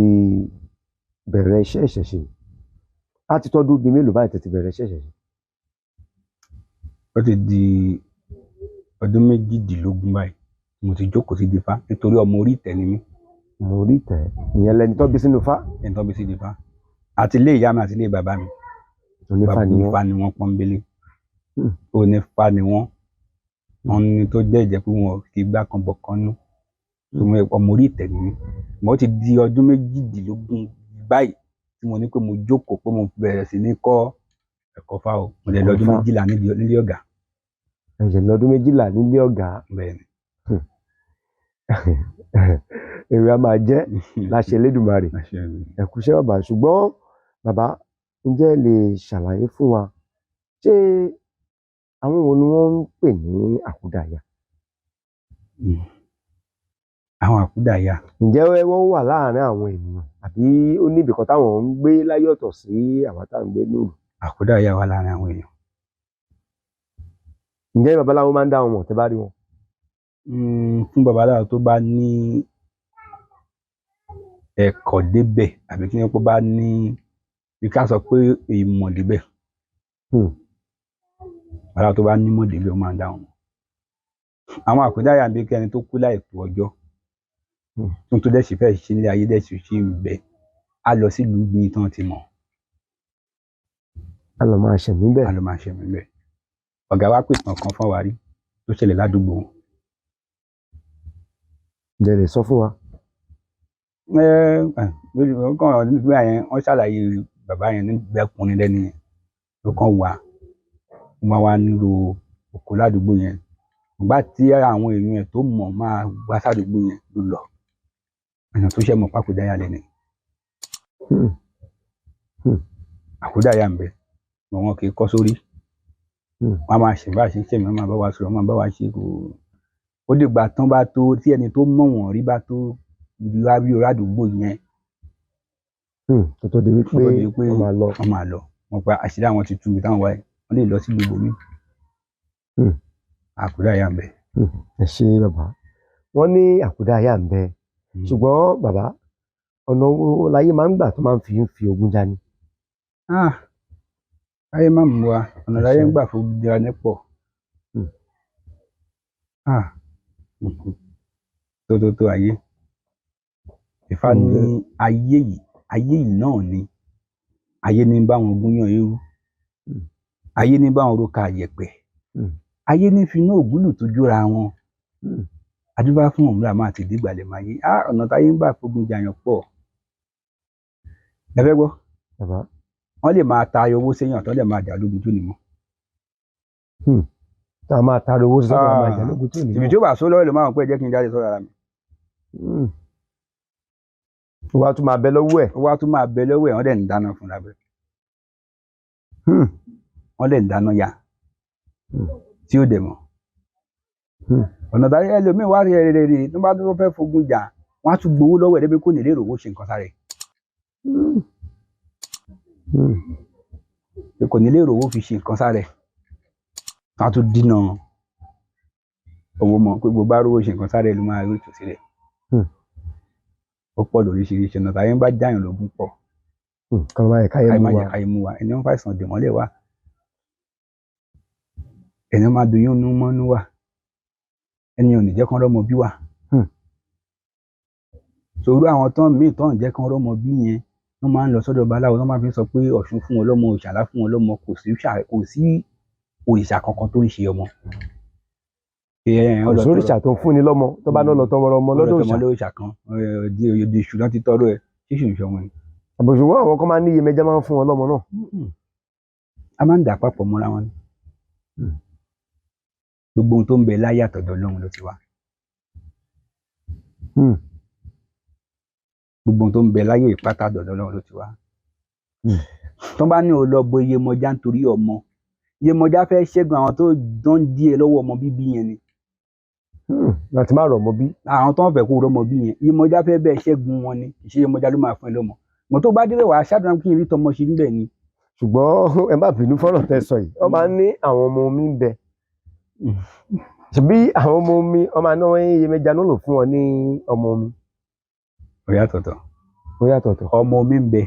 bẹ̀rẹ̀ iṣẹ́ ìṣẹ̀ṣe, á ti tọ́dún bíi mélòó báyìí tẹ́ ti bẹ̀rẹ̀ iṣẹ́ ìṣẹ̀ṣe? Ó ti di ọdún 18 báyìí mo ti jókòó sí dífá, nítorí ọmọ orí ìtẹ́ ni mí. Mo rí tẹ, ìyẹn lẹni tó bí sínú fá. Ẹni tó bí sí dífá, àti ilé ìyá mi àti ilé bàbá mi. Onífá ni wọ́n. Onífá ni wọ́n pọ́nbélé. Onífá ni wọ́n. Wọ́n ní tó jẹ́ ìjẹ́ pé wọn kì í gbá kan bọ̀ kan nú. Ọmọ orí ìtẹ́ ni mí. Mo ti di ọdún 18 báyìí tí mo ní pé mo jókòó, pé mo bẹ̀rẹ̀ sí ní kọ́ ẹ̀kọ́ fá o. Mo lè lọ́dún 12 nílé ọ̀gá. Ẹ̀jẹ̀ lọ́dún 12 nílé ọ̀gá. Bẹ́ẹ̀ ni. Èrè a máa jẹ́ láṣẹ Elédùmarè. Ẹ kú iṣẹ́ bàbá. Ṣùgbọ́n bàbá, ǹjẹ́ ẹ lè ṣàlàyé fún wa, ṣé àwọn wo ni wọ́n ń pè ní àkúdàáyà? Àwọn àkúdàáyà. Ǹjẹ́ wọ́n wà láàárín àwọn ènìyàn, àbí ó ní ibìkan táwọn ń gbé láyé ọ̀tọ̀ sí àwa tá à ń gbé lóru? Àkúdàáyà wà láàárín àwọn èèyàn. Ǹjẹ́ babaláwo máa ń dá wọn mọ̀ tẹ́ bá rí wọn? Fún babaláwo tó bá ní ẹ̀kọ́ débẹ̀, àbí kí wọ́n bá ní bí ká sọ pé ìmọ̀ débẹ̀. Babaláwo tó bá nímọ̀ débẹ̀, ó máa ń dá wọn mọ̀. Àwọn àkúdàáyà bí kẹ́ni tó kú láìpẹ́ ọjọ́, tó tó dẹ̀ sì fẹ́ ṣe nílé ayé, dẹ̀ sì ṣì ń bẹ, á lọ sílùú mi tán ti mọ̀. Á lọ máa ṣẹ̀mí bẹ́ẹ̀. Á lọ máa ṣẹ̀mí bẹ́ẹ̀. Ọ̀gá wa pè tàn kan fún wa rí tó ṣẹlẹ̀ ládùúgbò wọn. Ǹjẹ́ ẹ lè sọ fún wa? Ẹ ẹ kàn nígbà yẹn wọ́n ṣàlàyé bàbá yẹn nígbàkúnrin lẹ́nu yẹn ló kàn wá, wọ́n máa wá nílò oko ládùúgbò yẹn. Ìgbà tí àwọn èèyàn ẹ̀ tó mọ̀ máa wá sádùúgbò yẹn ló lọ, èèyàn tó ṣẹ̀ mọ̀ pákúdáyà lẹ́nu. Àkúdàáyà ń bẹ, mọ̀ wọn kì í kọ́ sórí. Wọ́n á máa ṣe bá ṣe ń ṣẹ̀mí, wọ́n máa bá wa sọ̀rọ̀, wọ́n máa bá wa ṣe. Kò ó dìgbà tán bá tó tí ẹni tó mọ̀ wọ́n rí bá tó wá bí orádùúgbò yẹn. Kó tó di wípé kó tó di pé wọ́n máa lọ. Wọ́n máa lọ, wọ́n pa àṣírí àwọn ti tú ibi táwọn wáyé, wọ́n lè lọ sí gbogbo mi. Àkúdàáyà ń bẹ. Ẹ ṣé bàbá. Wọ́n ní àkúdàáyà ń bẹ, ṣùgbọ́n bàbá, ọ̀nà wo láyé máa ń gbà tó máa ń fi ogun jani? Ah, ayé má mú wa, ọ̀nà láyé ń gbà fún jani pọ̀. Ah, tó tó tó ayé. Ifá ní ayé yìí, ayé yìí náà ni ayé ní bá wọn gúnyán eérú, ayé ní bá wọn roka àyẹ̀pẹ̀, ayé ní finá ògúlù tó jóra wọn. Adúbá fún Ọ̀rúnmìlà máa ti dìgbàlẹ̀ máa yé. Ah, ọ̀nà táyé ń gbà fogun jàyàn pọ̀. Ẹ fẹ́ gbọ́? Bàbá. Wọ́n lè máa ta owó séyàn tó lè máa jà lógun tó ní mọ́. Tá a máa ta owó sọ́dọ̀, máa jà lógun tó ní mọ́. Ibi tí ó bá sọ lọ́wọ́ ló máa ń pẹ́ jẹ́ kí n jáde sọ́dọ̀ ara mi. Wàá tún máa bẹ lọ́wọ́ ẹ̀. Wàá tún máa bẹ lọ́wọ́ ẹ̀, wọ́n dẹ̀ ń dáná fún lábẹ́. Wọ́n dẹ̀ ń dáná ya tí ó dẹ̀ mọ̀. Ọ̀nà táyé ẹlòmíì wá rí rere tó bá tó fẹ́ fogun jà, wọ́n á tún gbowó lọ́wọ́ ẹ̀ débi kò ní lè rówó ṣe nǹkan sáré. Kò ní lè rówó fi ṣe nǹkan sáré. Wọ́n á tún dínà owó mọ̀ pé gbogbo bá rówó ṣe nǹkan sáré ló máa rí ìtúsílẹ̀. Ó pọ̀ lóríṣiríṣi ọ̀nà táyé ń bá jáyàn lógún pọ̀. Kàn máa káyé mú wa. Káyé mú wa. Ẹni wọ́n fàìsàn dè mọ́lẹ̀ wá. Ẹni wọ́n máa doyún inú mọ́nú wà. Ẹni ò ní jẹ́ kán rọ́mọ bí wà. Sòrú àwọn tán míì tán jẹ́ kán rọ́mọ bí yẹn, wọ́n máa ń lọ sọ́dọ̀ babaláwo, wọ́n máa fi sọ pé Ọ̀ṣun fún wọn lọ́mọ, Òṣàlá fún wọn lọ́mọ, kò sí òrìṣà kankan tó ń ṣe ọmọ. Kò sí òrìṣà tó ń fúnni lọ́mọ tó bá náà lọ tọmọ ọmọ lọ́dọ̀ òrìṣà. Lọ́dọ̀ òrìṣà kan, òde èṣù náà ti tọrọ ẹ, ṣíṣù ń ṣọmọ ni. Àbòṣùwọ̀n àwọn kan máa ń ní iyemẹja máa ń fún wọn lọ́mọ náà. A máa ń dà papọ̀ mọ́ra wọn ni. Gbogbo ohun tó ń bẹ láyé àtọ̀dọ̀ Ọlọ́run ló ti wá. Gbogbo ohun tó ń bẹ láyé ìpátá àtọ̀dọ̀ Ọlọ́run ló ti wá. Tó bá ní o lọ bo Iyemọja nítorí ọmọ, Iyemọja fẹ́ ṣẹ́gun àwọn tó dán díẹ̀ lọ́wọ́ ọmọ bíbí yẹn ni. Láti má rọ̀mọ bí. Àwọn tó ń fẹ́ kó rọmọ bí yẹn, Iyemọja fẹ́ bẹ́ẹ̀ ṣẹ́gun wọn ni, kì í ṣe Iyemọja ló máa fún ẹ lọ́mọ. Mọ̀ tó bá débẹ̀ wàá ṣàdúrà kí n rí tọmọ ṣe níbẹ̀ ni. Ṣùgbọ́n ẹ má bínú fọ́nà tẹ́ sọ yìí, wọ́n máa ń ní àwọn ọmọ omi ń bẹ. Ṣebí àwọn ọmọ omi, wọ́n máa ná Iyemọja náà lò fún wọn ní ọmọ omi. Ó yàtọ̀tọ̀. Ó yàtọ̀tọ̀. Ọmọ omi ń bẹ.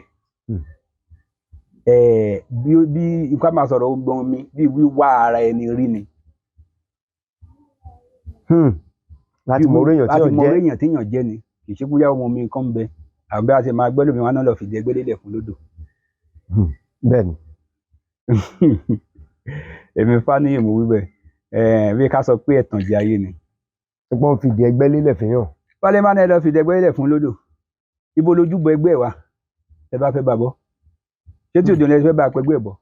Bí nǹkan máa sọ̀rọ̀ ọmọ omi bí wíwá ara ẹni rí ni. Láti mọ orí èèyàn tí láti mọ orí èèyàn tí èèyàn jẹ́ ni. Kì í ṣe bóyá ọmọ omi kan ń bẹ. Àbí a ṣe máa gbẹ́ lómi wọn náà lọ fìdí ẹgbẹ́ lélẹ̀ fún lódò. Bẹ́ẹ̀ni. Èmi Fáníyì mo wí bẹ́ẹ̀. Bí ká sọ pé ẹ̀tàn jẹ ayé ni. Wọ́n fìdí ẹgbẹ́ lélẹ̀ fún yàn. Wálé máa ń lọ fìdí ẹgbẹ́ lélẹ̀ fún lódò. Ibo lójúbọ ẹgbẹ́ wa? Ẹ bá fẹ́ bá bọ́. Ṣé tí òjò lẹ fẹ́ bá pẹgbẹ́ bọ̀?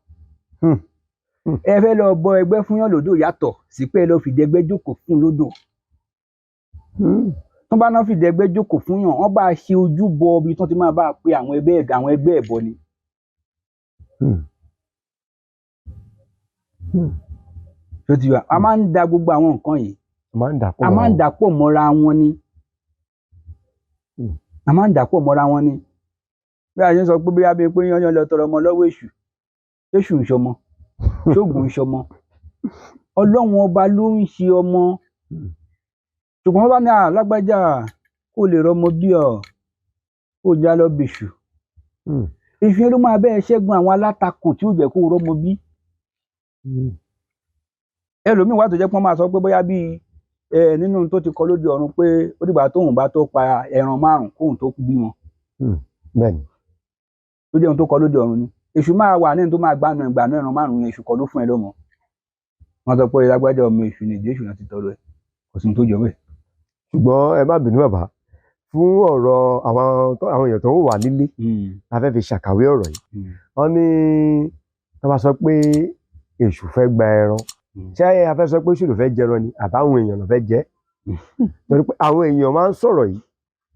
Ẹ fẹ́ lọ bọ ẹgbẹ́ fún yàn lódò yàtọ̀ sí pé ẹ lọ fìdí ẹgbẹ́ jókòó fún lódò. Tó bá náà fìdí ẹgbẹ́ jókòó fún yàn, wọ́n bá ṣe ojúbọ ibi tó ti máa bá pe àwọn ẹgbẹ́ ẹ̀bọ ni. Tó ti wà, a máa ń da gbogbo àwọn nǹkan yìí. A máa ń dà pọ̀ mọ́ra wọn ni. A máa ń dà pọ̀ mọ́ra wọn ni. Bí a ṣe ń sọ pé bí a bí pé yányán lọ tọrọ ọmọ lọ́wọ́ èṣù, èṣù ń ṣọmọ, ṣóògùn ń ṣọmọ. Ọlọ́run ọba ló ń ṣe ọmọ. Ṣùgbọ́n wọ́n bá ní alágbájá kó lè rọmọ bí ọ, kó já lọ bèṣù. Ìfín ló máa bẹ́ẹ̀ ṣẹ́gun àwọn alátakò tí ó jẹ́ kó rọmọ bí. Ẹlòmíì wà tó jẹ́ pé wọ́n máa sọ pé bóyá bí nínú tó ti kọ lóde ọ̀run pé ó dìgbà tóun bá tó pa ẹran márùn-ún kóun tó bí wọn. Bẹ́ẹ̀ni. Tó jẹ́ ohun tó kọ lóde ọ̀run ni. Èṣù máa wà nínú tó máa gbaná ìgbàna ẹran márùn-ún yẹn, èṣù kọ́ ló fún ẹ lọ́mọ. Wọ́n sọ pé lágbájá ọmọ èṣù ni ìdí èṣù náà ti tọrọ ẹ̀. Kò sí ohun tó jọ bẹ́ẹ̀. Ṣùgbọ́n ẹ má bínú bàbá, fún ọ̀rọ̀ àwọn èèyàn tó ń wà nílé, la fẹ́ fi ṣàkàwé ọ̀rọ̀ yìí. Wọ́n ní tó bá sọ pé èṣù fẹ́ gba ẹran, ṣé a fẹ́ sọ pé èṣù ló fẹ́ jẹran ni àbáwọn èèyàn ló fẹ́ jẹ? Torí pé àwọn èèyàn máa ń sọ̀rọ̀ yìí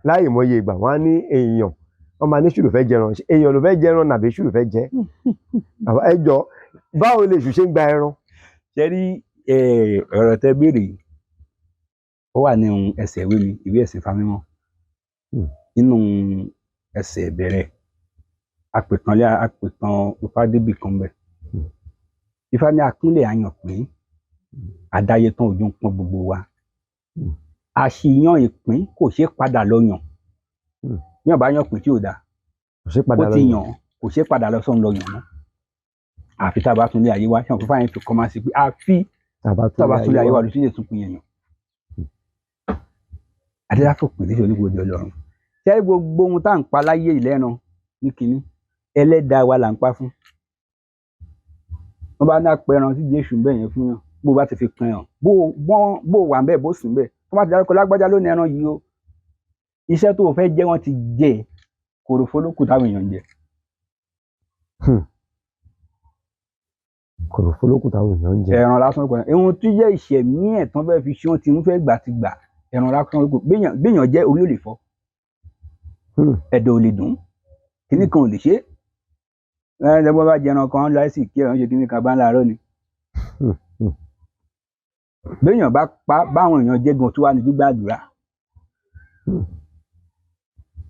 láì mọye ìgbà, wọ́n á ní èèyàn, wọ́n máa ní èṣù ló fẹ́ jẹran. Ṣé èèyàn ló fẹ́ jẹran nàbí èṣù ló fẹ́ jẹ? Bàbá, ẹ jọ, báwo lè èṣù ṣe ń gba ẹran? Ṣe rí ọ̀rọ̀ tẹ́ béèrè yìí, ó wà nínú ẹsẹ̀ ìwé mi, ìwé ẹ̀sìn Ifá mímọ́. Nínú ẹsẹ̀ ìbẹ̀rẹ̀ apẹ̀tàn lé apẹ̀tàn Ifá débì kan bẹ̀. Ifá ní akúnlẹ̀ àyànpín, àdáyé tán ojú ń pọ́n gbogbo wa. Àṣìyàn ìpín kò ṣeé padà lọ yàn. Bí wọ́n bá yàn pín tí ò dáa, Kò ṣe padà ó lọ ti yàn. yàn, kò ṣeé padà lọ sọ́run lọ yàn mọ́. Àfi tá a bá tún lé ayé wá, ṣé wọn fífa yẹn fi kọ́ máa sí pé àfi Tàbá tá a bá tún lé ayé wá. wá lọ sí lè tún pín yẹn yàn. Adéláfò pín léṣe onígbòde Ọlọ́run. Ṣé gbogbo ohun tá à ń pa láyé ìlẹ́ran ní kínní, ẹlẹ́dàá wa là ń pa fún. Wọ́n bá ní apẹran tí Jésù ń bẹ̀ yẹn fún yàn, bó bá ti fi kan yàn, bó bó wà ń bẹ̀, bó sùn bẹ̀, tó bá ti dárúkọ lágbájá lónìí ẹran yìí o, iṣẹ́ tó o fẹ́ jẹ́ wọ́n ti jẹ ẹ́, kòròfo ló kù táwọn èèyàn ń jẹ. Kòròfo ló kù táwọn èèyàn ń jẹ. Ẹran lásán ló kù. Ohun tó jẹ́ ìṣẹ̀mí ẹ̀ tán fẹ́ fi ṣe, wọ́n ti ń fẹ́ gbà ti gbà, ẹran lásán ló kù. Béèyàn jẹ́, orí ò lè fọ́, ẹ̀dọ̀ ò lè dùn, kíní kan ò lè ṣe é. Ẹ ẹ bá jẹran kan láìsí kí ẹran ṣe kíní kan bá ń láàárọ̀ ni. Béèyàn bá pa báwọn èèyàn jẹ́ gan tó wà ní gbígbàdúrà.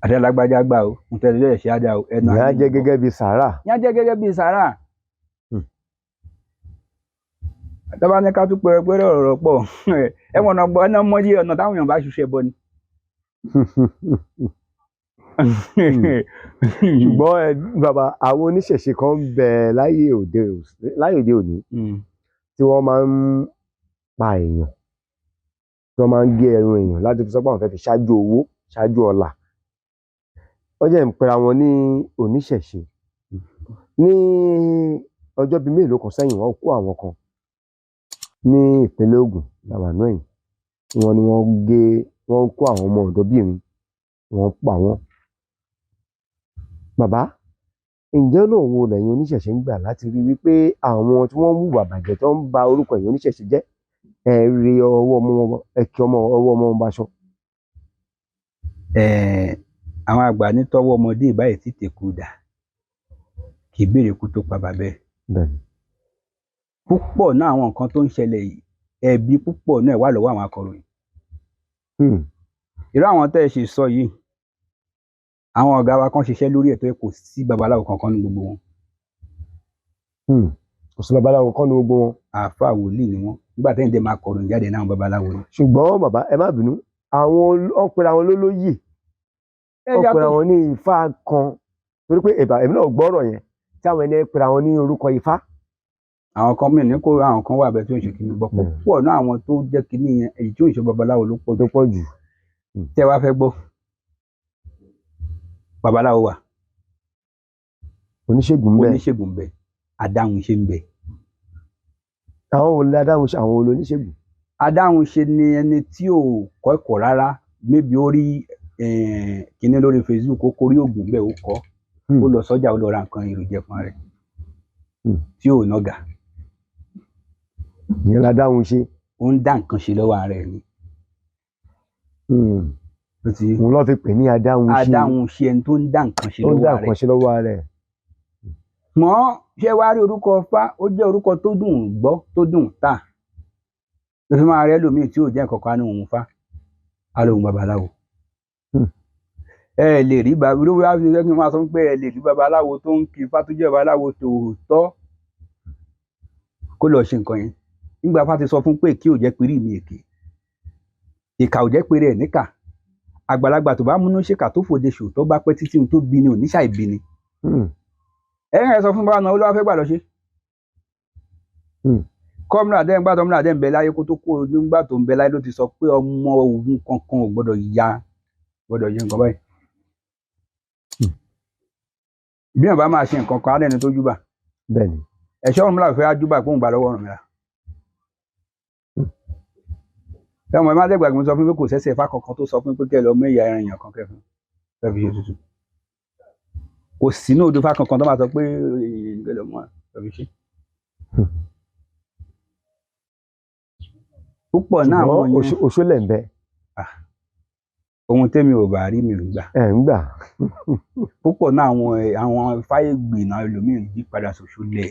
Àti alágbájá gbà o, ń tẹ́lẹ̀ lẹ́yìn ṣe á dá o, ẹnu Ìyẹn á àánú jẹ́ ìbọn. gẹ́gẹ́ bí sàárà. Ìyẹn á jẹ́ gẹ́gẹ́ bí sàárà. Tọ́ba ní ká tún pẹ́rẹpẹ́rẹ ọ̀rọ̀ pọ̀, ẹ wọ̀nà gbọ́ ẹná mọ́yé ọ̀nà táwọn èèyàn bá ṣiṣẹ́ bọ ni. Ṣùgbọ́n ẹ bàbá, àwọn oníṣẹ̀ṣe kan ń bẹ láyé òde òní tí wọ́n máa ń pa èèyàn, tí wọ́n máa ń gé ẹran èèyàn láti fi sọ pé àwọn fẹ́ fi ṣáájú owó, ṣáájú ọlà. Wọ́n jẹ́ ń pera wọn ní oníṣẹ̀ṣe. Ní ọjọ́ bíi mélòó kan sẹ́yìn, wọ́n kó àwọn kan ní ìpínlẹ̀ Ògùn làwànú ẹ̀yìn tí wọ́n ní wọ́n gé, wọ́n kó àwọn ọmọ ọ̀dọ́bìnrin, wọ́n pa wọ́n. Bàbá, ǹjẹ́ ọ̀nà wo lẹ̀yin oníṣẹ̀ṣe ń gbà láti rí wípé àwọn tí wọ́n ń hùwà bàjẹ́ tó ń ba orúkọ ẹ̀yin oníṣẹ̀ṣe jẹ́, ẹ rí ọwọ́ ọmọ wọn, ẹ kí ọmọ ọwọ́ ọmọ wọn baṣọ? Àwọn àgbà ní tọ́wọ́ ọmọdé báyìí tí tèkú dà, kì í béèrè ikú tó pa bàbá ẹ̀. Bẹ́ẹ̀ni. Púpọ̀ náà àwọn nǹkan tó ń ṣẹlẹ̀ yìí, ẹ̀bi púpọ̀ náà wà lọ́wọ́ àwọn akọ̀ròyìn. Irú àwọn tẹ́ ẹ ṣe sọ yìí, àwọn ọ̀gá wa kan ṣiṣẹ́ lórí ẹ̀ tó yẹ kò sí babaláwo kankan ní gbogbo wọn. Kò sí babaláwo kan ní gbogbo wọn. Àáfàá wòlíì ni wọ́n. Nígbà tẹ́yìn dẹ̀ máa kọ̀ròyìn jáde náà, àwọn babaláwo ni. Ṣùgbọ́n bàbá, ẹ má bínú, àwọn wọ́n pera wọn lólóyè, Ẹ wọ́n pera yàtọ̀ wọn ní ifá kan, torí pé ìbà èmi náà gbọ́rọ̀ yẹn tí àwọn ẹni pera wọn ní orúkọ ifá. Àwọn kan mìíràn ní kó àwọn kan wà bẹ́ẹ̀ tí ó ń ṣe kíní gbọ́. Púpọ̀ náà àwọn tó jẹ́ kíní yẹn, èyí tí ó ń ṣe babaláwo ló pọ̀ tó jù. Pọ̀ jù. Tẹ́ wá fẹ́ gbọ́, babaláwo wà, Oníṣègùn ń bẹ. Oníṣègùn ń bẹ, adáhunṣe ń bẹ. Àwọn wo ni adáhunṣe, àwọn wo ni oníṣègùn? Adáhunṣe ni ẹni tí ò kọ́ ẹ̀kọ́ rárá, maybe ó rí kíní lórí Facebook, ó kórí ògùn bẹ́ẹ̀, ó kọ́, ó lọ sọ́jà, ó lọ ra nǹkan èròjà fún rẹ̀ tí ò nọ́gà. Ìyẹn ladáhunṣe. Ó ń dá nǹkan ṣe lọ́wọ́ ara ẹ̀ ni. Ó ti Òun ló fi pè ní adáhunṣe. Adáhunṣe, ẹni tó ń dá nǹkan ṣe Ó ń dá lọ́wọ́ ara nǹkan ẹ̀. ṣe lọ́wọ́ ara ẹ̀. Mọ́ ṣé wàá rí orúkọ Ifá, ó jẹ́ orúkọ tó dùn ún gbọ́, tó dùn ún tà, ló fi máa rẹ́ lòmíì tí ò jẹ́ nǹkan kan á ní òun Ifá, á lóun babaláwo. Ẹ lè rí bàbá olówó á fi jẹ́ kí n máa sọ pé ẹ lè rí babaláwo tó ń kí Ifá tó jẹ́ babaláwo tòótọ́ kó lọ ṣe nǹkan yẹn. Nígbà Ifá ti sọ fún pé kí ò jẹ́ perí mi èké, ìkà ò jẹ́ péré ẹ̀ níkà, àgbàlagbà tó bá múnú ṣèkà tó fòde ṣòótọ́ bá pẹ́ títí, ohun tó bí ni ò ní ṣàìbí ni. Ẹ̀yìn ẹ̀ sọ fún báwọn olówó fẹ́ gbà lọ ṣe. Kọ́mìnà dẹ́n gbà tọ́mìnà dẹ́n bẹ láyé kó tó kó, nígbà tó ń bẹ láyé ló ti sọ pé ọmọ òun kankan ò gbọ́dọ̀ ya gbọ́dọ̀ yẹ nǹkan báyìí. Bí wọn bá máa ṣe nǹkan kan, á lẹ́ni tó júbà. Bẹ́ẹ̀ni. Ẹ̀ṣọ́ Ọ̀rúnmìlà fẹ́ júbà pé òun gbà lọ́wọ́ Ọ̀rúnmìlà. Ẹ̀wọ̀n ẹ̀ má dẹ́gbàgbé, mo sọ fún pé kò sẹ́sẹ̀ ifá kankan tó sọ fún pé kẹ́ ẹ lọ mú ẹ̀yà ẹran èèyàn kan kẹ́ fún kẹ́ fi ṣe ètùtù. Kò sínú odò ifá kankan tó máa sọ pé kẹ́ lọ mú kẹ́ fi ṣe. Púpọ̀ náà Ṣùgbọ́n àwọn yẹn òṣòlẹ̀ ń bẹ. Ohun tẹ́mi ò bá rí, mi ò gbà. Ẹ̀ ń gbà. Púpọ̀ náà àwọn fáyégbè náà, ẹlòmíín yí padà sòṣùlẹ̀.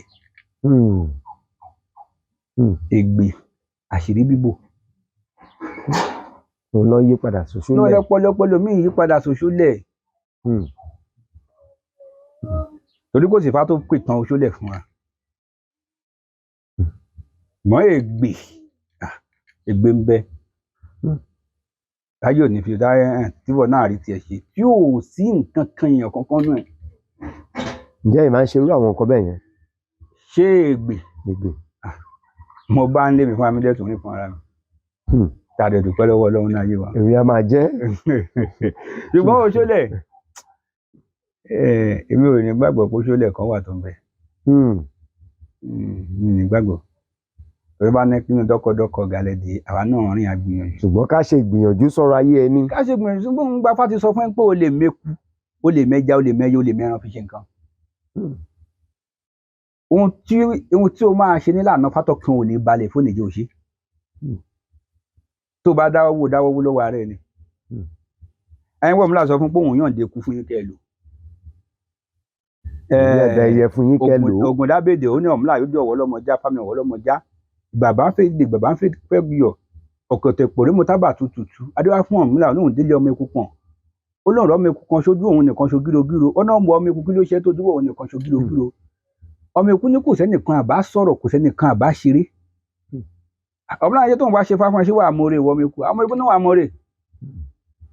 Ègbè, àṣírí bíbò. Òun lọ yí padà sòṣòlẹ̀. Lọ́pọ̀lọpọ̀ ẹlòmíín yí padà sòṣùlẹ̀, torí kò sí ifá tó pè tán oṣólẹ̀ fún wa. Mọ́ ègbè, ègbè ń bẹ. Táyé ò ní fi dá ẹ̀ tíwọ̀ náà rí tiẹ̀ ṣe tí ò sí nǹkan kan èèyàn kankan nù ẹ̀. Ǹjẹ́ ẹ máa ń ṣe irú àwọn nǹkan bẹ́ẹ̀ yẹn? Ṣé ègbè? Ègbè. Mo bá ń lé mi fún amídẹ́tù ní fún ara mi. Tá a dẹ̀ dúpẹ́ lọ́wọ́ Ọlọ́run náà yé wa. Èrè a máa jẹ́. Ṣùgbọ́n oṣólẹ̀, èmi ò ní gbàgbọ́ pé oṣólẹ̀ kan wà tó ń bẹ. Mi ò ní gbàgbọ́. Torí bá ní kínú dọ́kọ̀dọ́kọ̀ galẹ̀ di àwa náà rìn àgbìyànjú. Ṣùgbọ́n ká ṣe ìgbìyànjú sọ̀rọ̀ ayé ẹni. Ká ṣe gbìyànjú, ṣùgbọ́n òun gba fá ti sọ fún ẹ pé o lè meku, o lè mẹja, o lè mẹyẹ, o lè mẹran fi ṣe nǹkan. Ohun tí o máa ṣe nílànà fátọkùn ò ní balẹ̀ fún ìjẹ́ òṣè. Tó bá dáwọ́ wò, dáwọ́ wò lọ́wọ́ ara ẹ ni. Ẹ̀yin wọ́n mi láti sọ fún pé òun yàn dé kú fún yín kẹ́ ẹ lò. Ìyá ẹ̀dá ẹyẹ fún yín kẹ́ lò ó. Ògùn dábèdè, ó ní ọ̀mùlà yóò jẹ́ ọ̀wọ́ lọ́mọjá fámi ọ̀wọ́ lọ́mọjá. Bàbá ń fẹ́ dè, bàbá ń fẹ́ fẹ́ yọ ọ̀kọ̀tẹ̀ pòrí mo tábà tutù. Adéwá fún ọ̀mùlà olóhùn délé ọmọ eku pọ̀n. Ó lóun rọ́mọ eku kan ṣojú òun nìkan ṣo gírogíro. Ó náà mú ọmọ eku, kí ló ṣe tó dúró òun nìkan ṣo gírogíro? Ọmọ eku ní kò sẹ́nìkan àbá sọ̀rọ̀, kò sẹ́nìkan àbá ṣeré. Ọ̀mùlà ayé tóun bá ṣe fáfún ẹ, ṣé wàá mọ̀ọ́rẹ́ ìwọ ọmọ eku? Ọmọ eku náà wàá mọ̀ọ́rẹ́.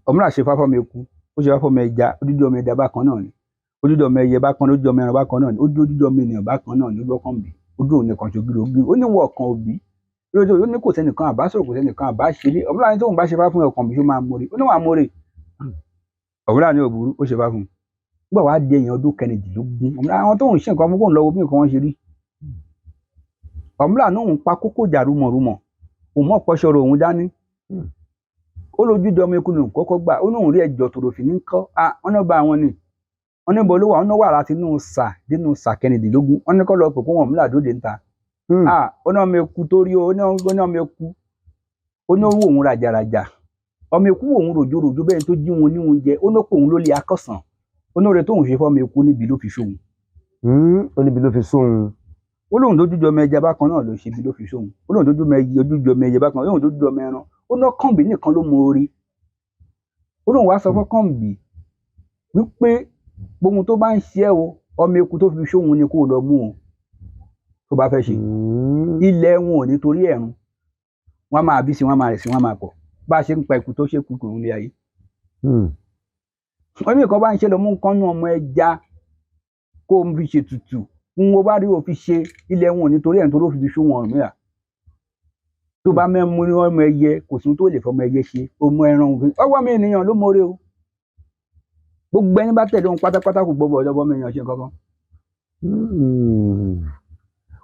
Ọ̀mùlà ṣe fáfún ọmọ eku, ó ṣe fáfún ọmọ ẹja, odidi ọmọ ẹja bákan náà ni, odidi ọmọ ẹyẹ bákan náà, odidi ọmọ ẹran bákan náà ni, odidi ọmọ ènìyàn bákan náà ni. Ó lọ́kàn bì ojú òun nìkan ṣo gírogíro. Ó ní wọ ọkàn òbí lójú, ó ní kò sẹ́nìkan àbá sọ̀rọ̀, kò sẹ́nìkan àbá ṣeré. Ọ̀mùlà ní tóun bá ṣe fáfún ọkàn bí, ṣó máa mọ̀ọ́rẹ́? Ó ní wàá mọ̀ọ́rẹ́. Ọ̀mùlà ní òburú, ó ṣe fáfún un. Nígbà wàá di èèyàn ọdún 16, ọ̀mùlà àwọn tóun ṣe nǹkan fún kóun lọ́wọ́ bí nǹkan wọn ṣe rí. Ọ̀mùlà náà òun pa kókó ìjà rúmọ̀rúmọ̀, òun mọ̀ pọ́ṣọ́rọ̀ òun dání. Ó lójú di ọmọ eku nù kọ́kọ́ gbà, ó lóun rí ẹjọ́ tòròfin ní kọ́ wọn náà bá wọn ni wọn ní bọ́ ló wà, wọn náà wà láti inú sà dénú sà 16. Wọn ní kọ́ lọ pè kó wọn Ọ̀mùlà dóde ń ta. Ó ní ọmọ eku tó rí o, ó ní ọmọ eku, ó ní owó òun ràjàràjà, ọmọ eku òun ròjòròjò bẹ́ẹ̀ tó jí wọn ní oúnjẹ. Ó ní pé òun ló lé akọ̀sán, ó ní oore tóun ṣe fọ́mọ eku níbi ló fi ṣóhun. Ó níbi ló fi sóhun. Ó lóun tó jújọ ọmọ ẹja bákan náà ló ṣe bí ló fi ṣóhun. Ó lóun tó jújọ ọmọ ẹyẹ bákan, ó lóun tó jújọ ọmọ ẹran, ó ná kànbí nìkan ló mọ orí. Ó lóun wá sọ fún kànbí wípé gbogbo tó bá ń ṣe ẹ́ o, ọmọ eku tó fi ṣóhun ni kó o lọ mú o tó bá fẹ́ ṣe. Ilẹ̀ wọn ò ní torí ẹ̀rùn, wọn máa bí sí, wọn máa rẹ̀ sí, wọn máa pọ̀ bá a ṣe ń pa eku tó ṣe kú kùrù ní ayé. Wọ́n ní nǹkan bá ń ṣe lọ mú nǹkan nú ọmọ ẹja kó o fi ṣètùtù ń wo bá rí o fi ṣe, ilẹ̀ wọn ò ní torí ẹ̀rùn tó ló fi ṣóhun ọ̀rùn mìíràn. Tó bá mẹ́mú ní ọmọ ẹyẹ, kò sí ohun tó lè fọmọ ẹyẹ ṣe, ọmọ ẹran òfin ọwọ́ mi ènìyàn ló mọ̀ọ́rẹ́ o. Gbogbo ẹni bá tẹ̀lé ohun pátápátá kò gbọ́ ọ̀dọ́ ọmọ èèyàn ṣe nǹkan kan.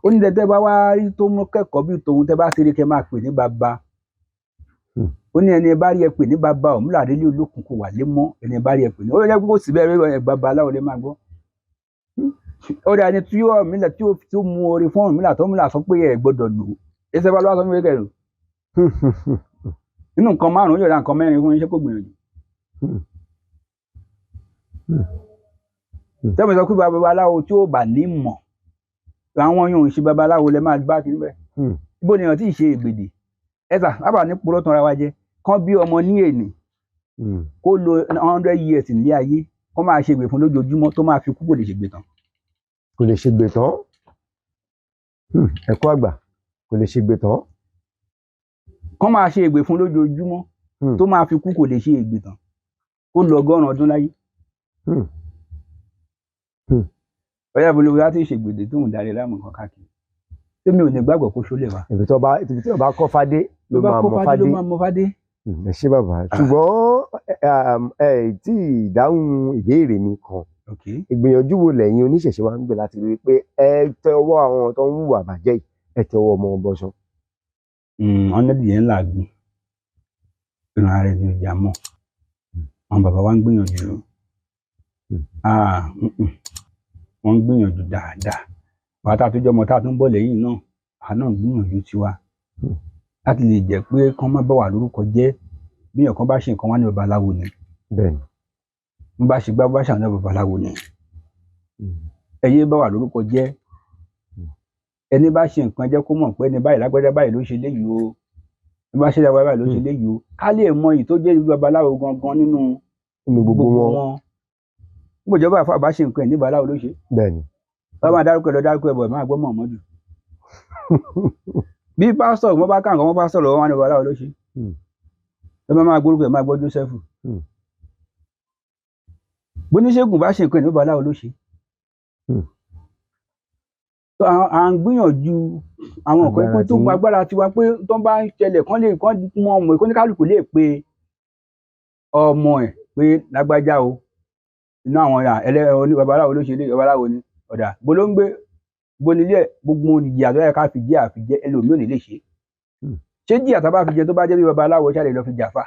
Ó ní tẹ́tẹ́ bá wá rí tó mú kẹ́kọ̀ọ́ bí tòun, tẹ́ bá ti rí kẹ́ máa pè ní bàbá. Ó ní ẹni bá rí ẹ pè ní bàbá, Ọ̀rúnmìlà délé olókun kò wà lé mọ́. Ẹni bá rí ẹ pè ní ó yẹ kó sì bẹ́ẹ̀ ẹ bàbá aláwọ̀ lè máa gbọ́. Ó dà ní tí Ọ̀rúnmìlà tí ó mú oore fún Ọ̀rúnmìlà tó Ọ̀rúnmìlà sọ pé ẹ gbọ́dọ̀ lò ó. Ẹsẹ̀ bá lọ́wọ́ sọ fún mi kẹ́ lò. Nínú nǹkan márùn-ún yóò ra nǹkan mẹ́rin fún iṣẹ́ kò gbìyànjú. Tẹ́mi sọ pé babaláwo tí ó bá ní mọ̀, àwọn yóò ń ṣe babaláwo lẹ máa bá kiri bẹ́ẹ̀. Ibo ni èèyàn tí ì ṣe ègbèdè ẹ̀sà lábàá ní purọ́ tanra wa jẹ kán bí ọmọ ní èní kó lo 100 years nílé ayé, kó máa ṣe ègbè fún lójoojúmọ́ tó máa fi kú, kò lè ṣègbè tán. Kò lè ṣègbè tán. Ẹ̀kọ́ àgbà, kò lè ṣègbè tán. Kán máa ṣe ègbè fún lójoojúmọ́ tó máa fi kú, kò lè ṣe ègbè tán, kó lo 100 ọdún láyé. Ọ̀yá ìbolo láti ṣègbèdè tó ń darí láàmú kan káàkiri tèmi ò ní gbàgbọ́ kó ṣólè wa. Ibi tó bá ibi tí ọba kọ́ fadé ló máa mọ fadé ló máa mọ fadé. Ẹ ṣé bàbá, ṣùgbọ́n ẹ tí ì dáhùn ìbéèrè mi kan. Ìgbìyànjú wo lẹ́yìn oníṣẹ̀ṣe wa ń gbé láti rí i pé ẹ tẹ ọwọ́ àwọn tó ń hùwà bàjẹ́ yìí, ẹ tẹ ọwọ́ ọmọ bọ́ṣọ? Ọ̀nà ìyẹn ń làágùn. Ìran ara ẹni ò já mọ́. Àwọn bàbá wa ń gbìyànjú. Ah, mm-mm. Wọ́n ń gbìyànjú dáadáa. Bàbá tá a tún jẹ́ ọmọ tá a tún bọ̀ lẹ́yìn náà, àwa náà ń gbìyànjú tiwa láti lè jẹ́ pé kán má bà wá lórúkọ jẹ́. Bí èèyàn kan bá ṣe nǹkan, wá ní babaláwo ni. Bó bá ṣe gbá, bó bá ṣàwọn, ní babaláwo ni. Ẹ yé bà wá lórúkọ jẹ́. Ẹni bá ṣe nǹkan, jẹ́ kó mọ̀ pé ẹni báyìí, lágbájá báyìí ló ṣe léyìí o, ẹni bá ṣe lágbájá báyìí ló ṣe léyìí o, ká lè mọ èyí tó jẹ́ babaláwo gangan nínú Nínú gbogbo gbogbo wọn. wọn. Nígbà ìjọba àfa bá ṣe nǹkan ẹ̀ ní babaláwo ló ṣe. Bá máa dárúkọ ẹ lọ, dárúkọ ẹ bọ̀, ẹ máa gbọ́ Mọ̀mọ́dù. Bí pásítọ̀ wọn bá ká nǹkan wọn, pásítọ̀ lọ́wọ́, wọn ní babaláwo ló ṣe. Ẹ máa gbórúkọ ẹ, máa gbọ́ Jósẹ́fù. Bóníṣègùn bá ṣe nǹkan ẹ̀ ní babaláwo ló ṣe. Tó à ń gbìyànjú àwọn nǹkan Agbára pé tó tí- agbára tiwa pé tó bá ń ṣẹlẹ̀, kán lè kán mọ ọmọ ẹ̀, kóníkálùkù lè pe ọmọ ẹ̀ pé lágbájá o, inú àwọn ẹlẹ́ oní babaláwo ló ṣe lé, babaláwo ni ọ̀dà bó ló ń gbé, bó nílé ẹ̀, gbogbo ìjìyà tó yẹ ká fi jẹ́ àfi jẹ́, ẹlòmíì ò ní lè ṣe. Ṣé jìyà tá a bá fi jẹ, tó bá jẹ́ bí babaláwo ṣáà lè lọ fi jàfà?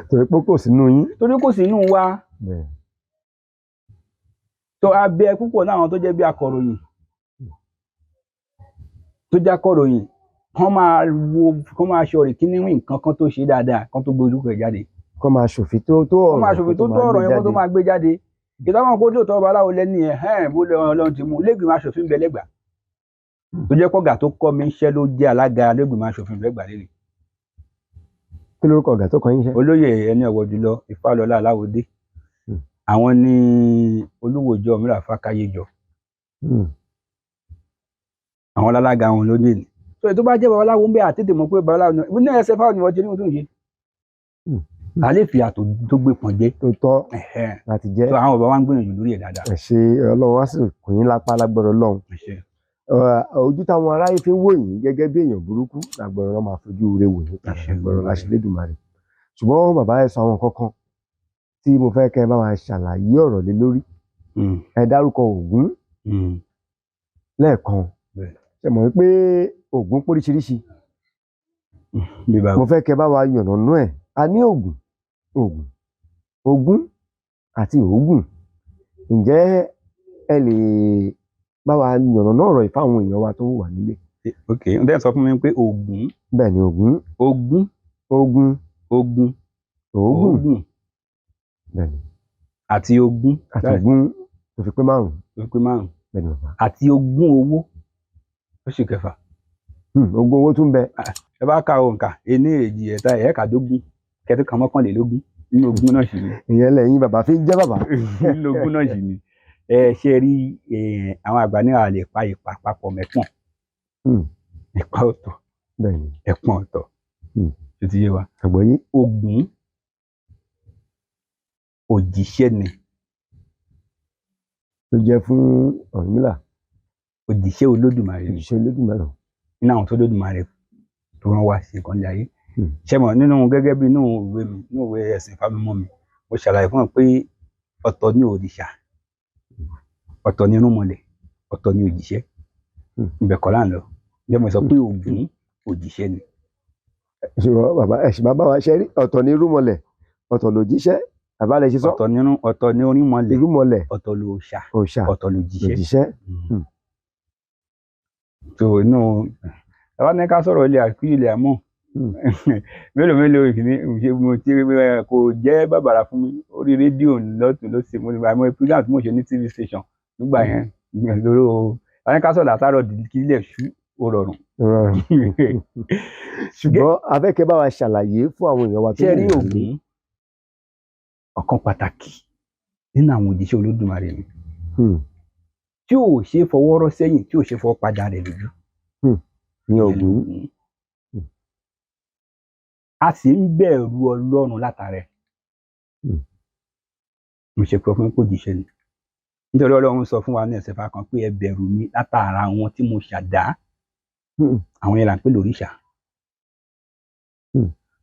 Torí pé kò sínú yín. Torí kò sí inú wa. Tó abẹ púpọ̀ náà, àwọn tó jẹ́ bí akọ̀ròyìn, tó jẹ́ akọ̀ròyìn, kán máa wo, kán máa ṣe ọ̀rẹ́ kíní nǹkan kan tó ṣe dáadáa, kán tó gbé orúkọ ẹ̀ jáde. Kọ́ máa ṣòfin tó tó Kán ọ̀rọ̀ máa ṣòfin tó tó ọ̀rọ̀ yẹn kó tó máa gbé jáde. Ìtàwọn kó lóòótọ́ babaláwo lẹ́ni ẹ̀ hẹ́n bó lọ, Ọlọ́run ti mú lẹ́gbìmọ̀ aṣòfin bẹ lẹ́gbàá, tó jẹ́ kọ́gà tó kọ́ mi iṣẹ́ ló jẹ́ alága lẹ́gbìmọ̀ aṣòfin lẹ́gbàá lẹ́nu. Kí lórúkọ ọ̀gá tó kọ́ yín iṣẹ́? Olóyè ẹni ọ̀wọ̀ jùlọ Ifálọlá Aláwọdé. Àwọn ní olúwòjọ mìíràn fàkàyéjọ. Àwọn alága wọn ló dé ní. Tó tó bá jẹ́ babaláwo ń bẹ, àtètè mọ̀ pé babaláwo ni ní ẹsẹ̀ fáwọn ni wọ́n ti ní ohun tó ń ṣe. A lè fi àtò tó gbé pọ̀n jẹ́. Tó tọ́ Ẹ̀hẹ́n. láti jẹ́. Tó àwọn bàbá wa ń gbìyànjú lórí ẹ̀ dáadáa. Ẹ ṣe, Ọlọ́run á sì kùn yín lápá lágbọ́dọ̀ Ọlọ́run. Ẹ ṣé. Ojú táwọn aráyé fi ń wò yín gẹ́gẹ́ bí èèyàn burúkú, lágbọ́dọ̀ Ọlọ́run máa fojú rere wò yín padà. Àṣẹ. Lágbọ́dọ̀ láṣẹ Lédùmarè. Ṣùgbọ́n bàbá, ẹ sọ àwọn nǹkan kan tí mo fẹ́ kẹ́ ẹ bá wa ṣàlàyé ọ̀rọ̀ lé lórí. Ẹ dárúkọ Ògún lẹ́ẹ̀kan. Ṣe mọ̀ wípé Ògún póríṣiríṣi? Bí báwo? Mo fẹ́ kẹ́ ẹ bá wa yànnàná ẹ̀. A ní Ògún, Ògún, Ògún àti Ògùn. Ǹjẹ́ ẹ lè bá wa yànnàná ọ̀rọ̀ yìí fáwọn èèyàn wa tó wà nílé? Ok, n tẹ́ sọ fún mi pé Ògún, Bẹ́ẹ̀ ni, Ògún, Ògún, Ògún, Ògún, Ògùn. Ògùn Bẹ́ẹ̀ ni. Àti Ògún. Àti Ògún tó fi pé márùn-ún. Tó fi pé márùn. Bẹ́ẹ̀ ni, bàbá. Àti ogún owó, oṣù kẹfà. Ogún owó tún bẹ. Ẹ bá ka òǹkà ení, èjì, ẹ̀ta, ẹ̀ẹ́kàdógún, kẹtù kan, mọ́kànlélógún, nínú ogún náà sì ni. Ìyẹn lẹ́yìn bàbá fi ń jẹ́ bàbá. Nínú ogún náà sì ni. Ẹ ṣe rí, àwọn àgbà ní àlè pa ìpà papọ̀ mẹ́pọ̀n. Ìpà ọ̀tọ̀, Bẹ́ẹ̀ ni. ẹ̀pọ̀n ọ̀tọ̀. Tó ti yé wa? Àgbọ́yé. Ògún òjíṣẹ́ ni. Tó jẹ́ fún Ọ̀rúnmìlà. Òjíṣẹ́ Olódùmarè ni. Òjíṣẹ́ Olódùmarè. Nínú àwọn tó Olódùmarè tó rán wá sí nǹkan ní ayé. Ṣé mọ̀, nínú gẹ́gẹ́ bí inú ìwé mi, nínú ìwé ẹ̀sìn Ifá mímọ́ mi, mo ṣàlàyé fún wọn pé ọ̀tọ̀ ní òrìṣà, ọ̀tọ̀ ní irúnmọlẹ̀, ọ̀tọ̀ ní òjíṣẹ́. Ibẹ̀ kọ́ là ń lọ. Ǹjẹ́ mo sọ pé Ògún òjíṣẹ́ ni? Ṣùgbọ́n bàbá, ẹ̀sìn bàbá wa ṣe rí, ọ̀tọ̀ ní irúnmọlẹ̀, ọ̀tọ̀ lòjíṣẹ́, bàbá lè ṣe sọ. Ọ̀tọ̀ ní irún, ọ̀tọ̀ ní orímọlẹ̀, Irúnmọlẹ̀, ọ̀tọ̀ lòòṣà, òòṣà, ọ̀tọ̀ lòjíṣẹ́. Lòjíṣẹ́. So inú bàbá ní ká sọ̀rọ̀ ilé àkú ilé àmọ́ mélòó mélòó ìkíní ṣe mo ti kò jẹ́ bàbàrà fún mi orí rédíò lọ́tún lọ́sì. Mo ní àmọ́ program tí mo ṣe ní TV station nígbà yẹn lórí o, bàbá ní ká sọ̀rọ̀ látàárọ̀ di kí ilẹ̀ ṣú, ó rọrùn. Rọrùn. Ṣùgbọ́n a fẹ́ kẹ́ bá wa ṣàlàyé fún àwọn èèyàn wa tó Ṣé rí, wà nílé. Ògún ọ̀kan pàtàkì nínú àwọn òjíṣẹ́ Olódùmarè ni tí ò ṣe é fọwọ́ rọ́ sẹ́yìn, tí ò ṣe é fọwọ́ padà rẹ̀ lójú. Ní Ògún. A sì ń bẹ̀rù Ọlọ́run látara ẹ̀. Mo ṣe pé fún kò jíṣẹ́ ni, nítorí Ọlọ́run sọ fún wa ní ẹsẹ̀ fa kan pé ẹ bẹ̀rù mi látara àwọn tí mo ṣàdá. Àwọn yẹn là ń pè lóríṣà.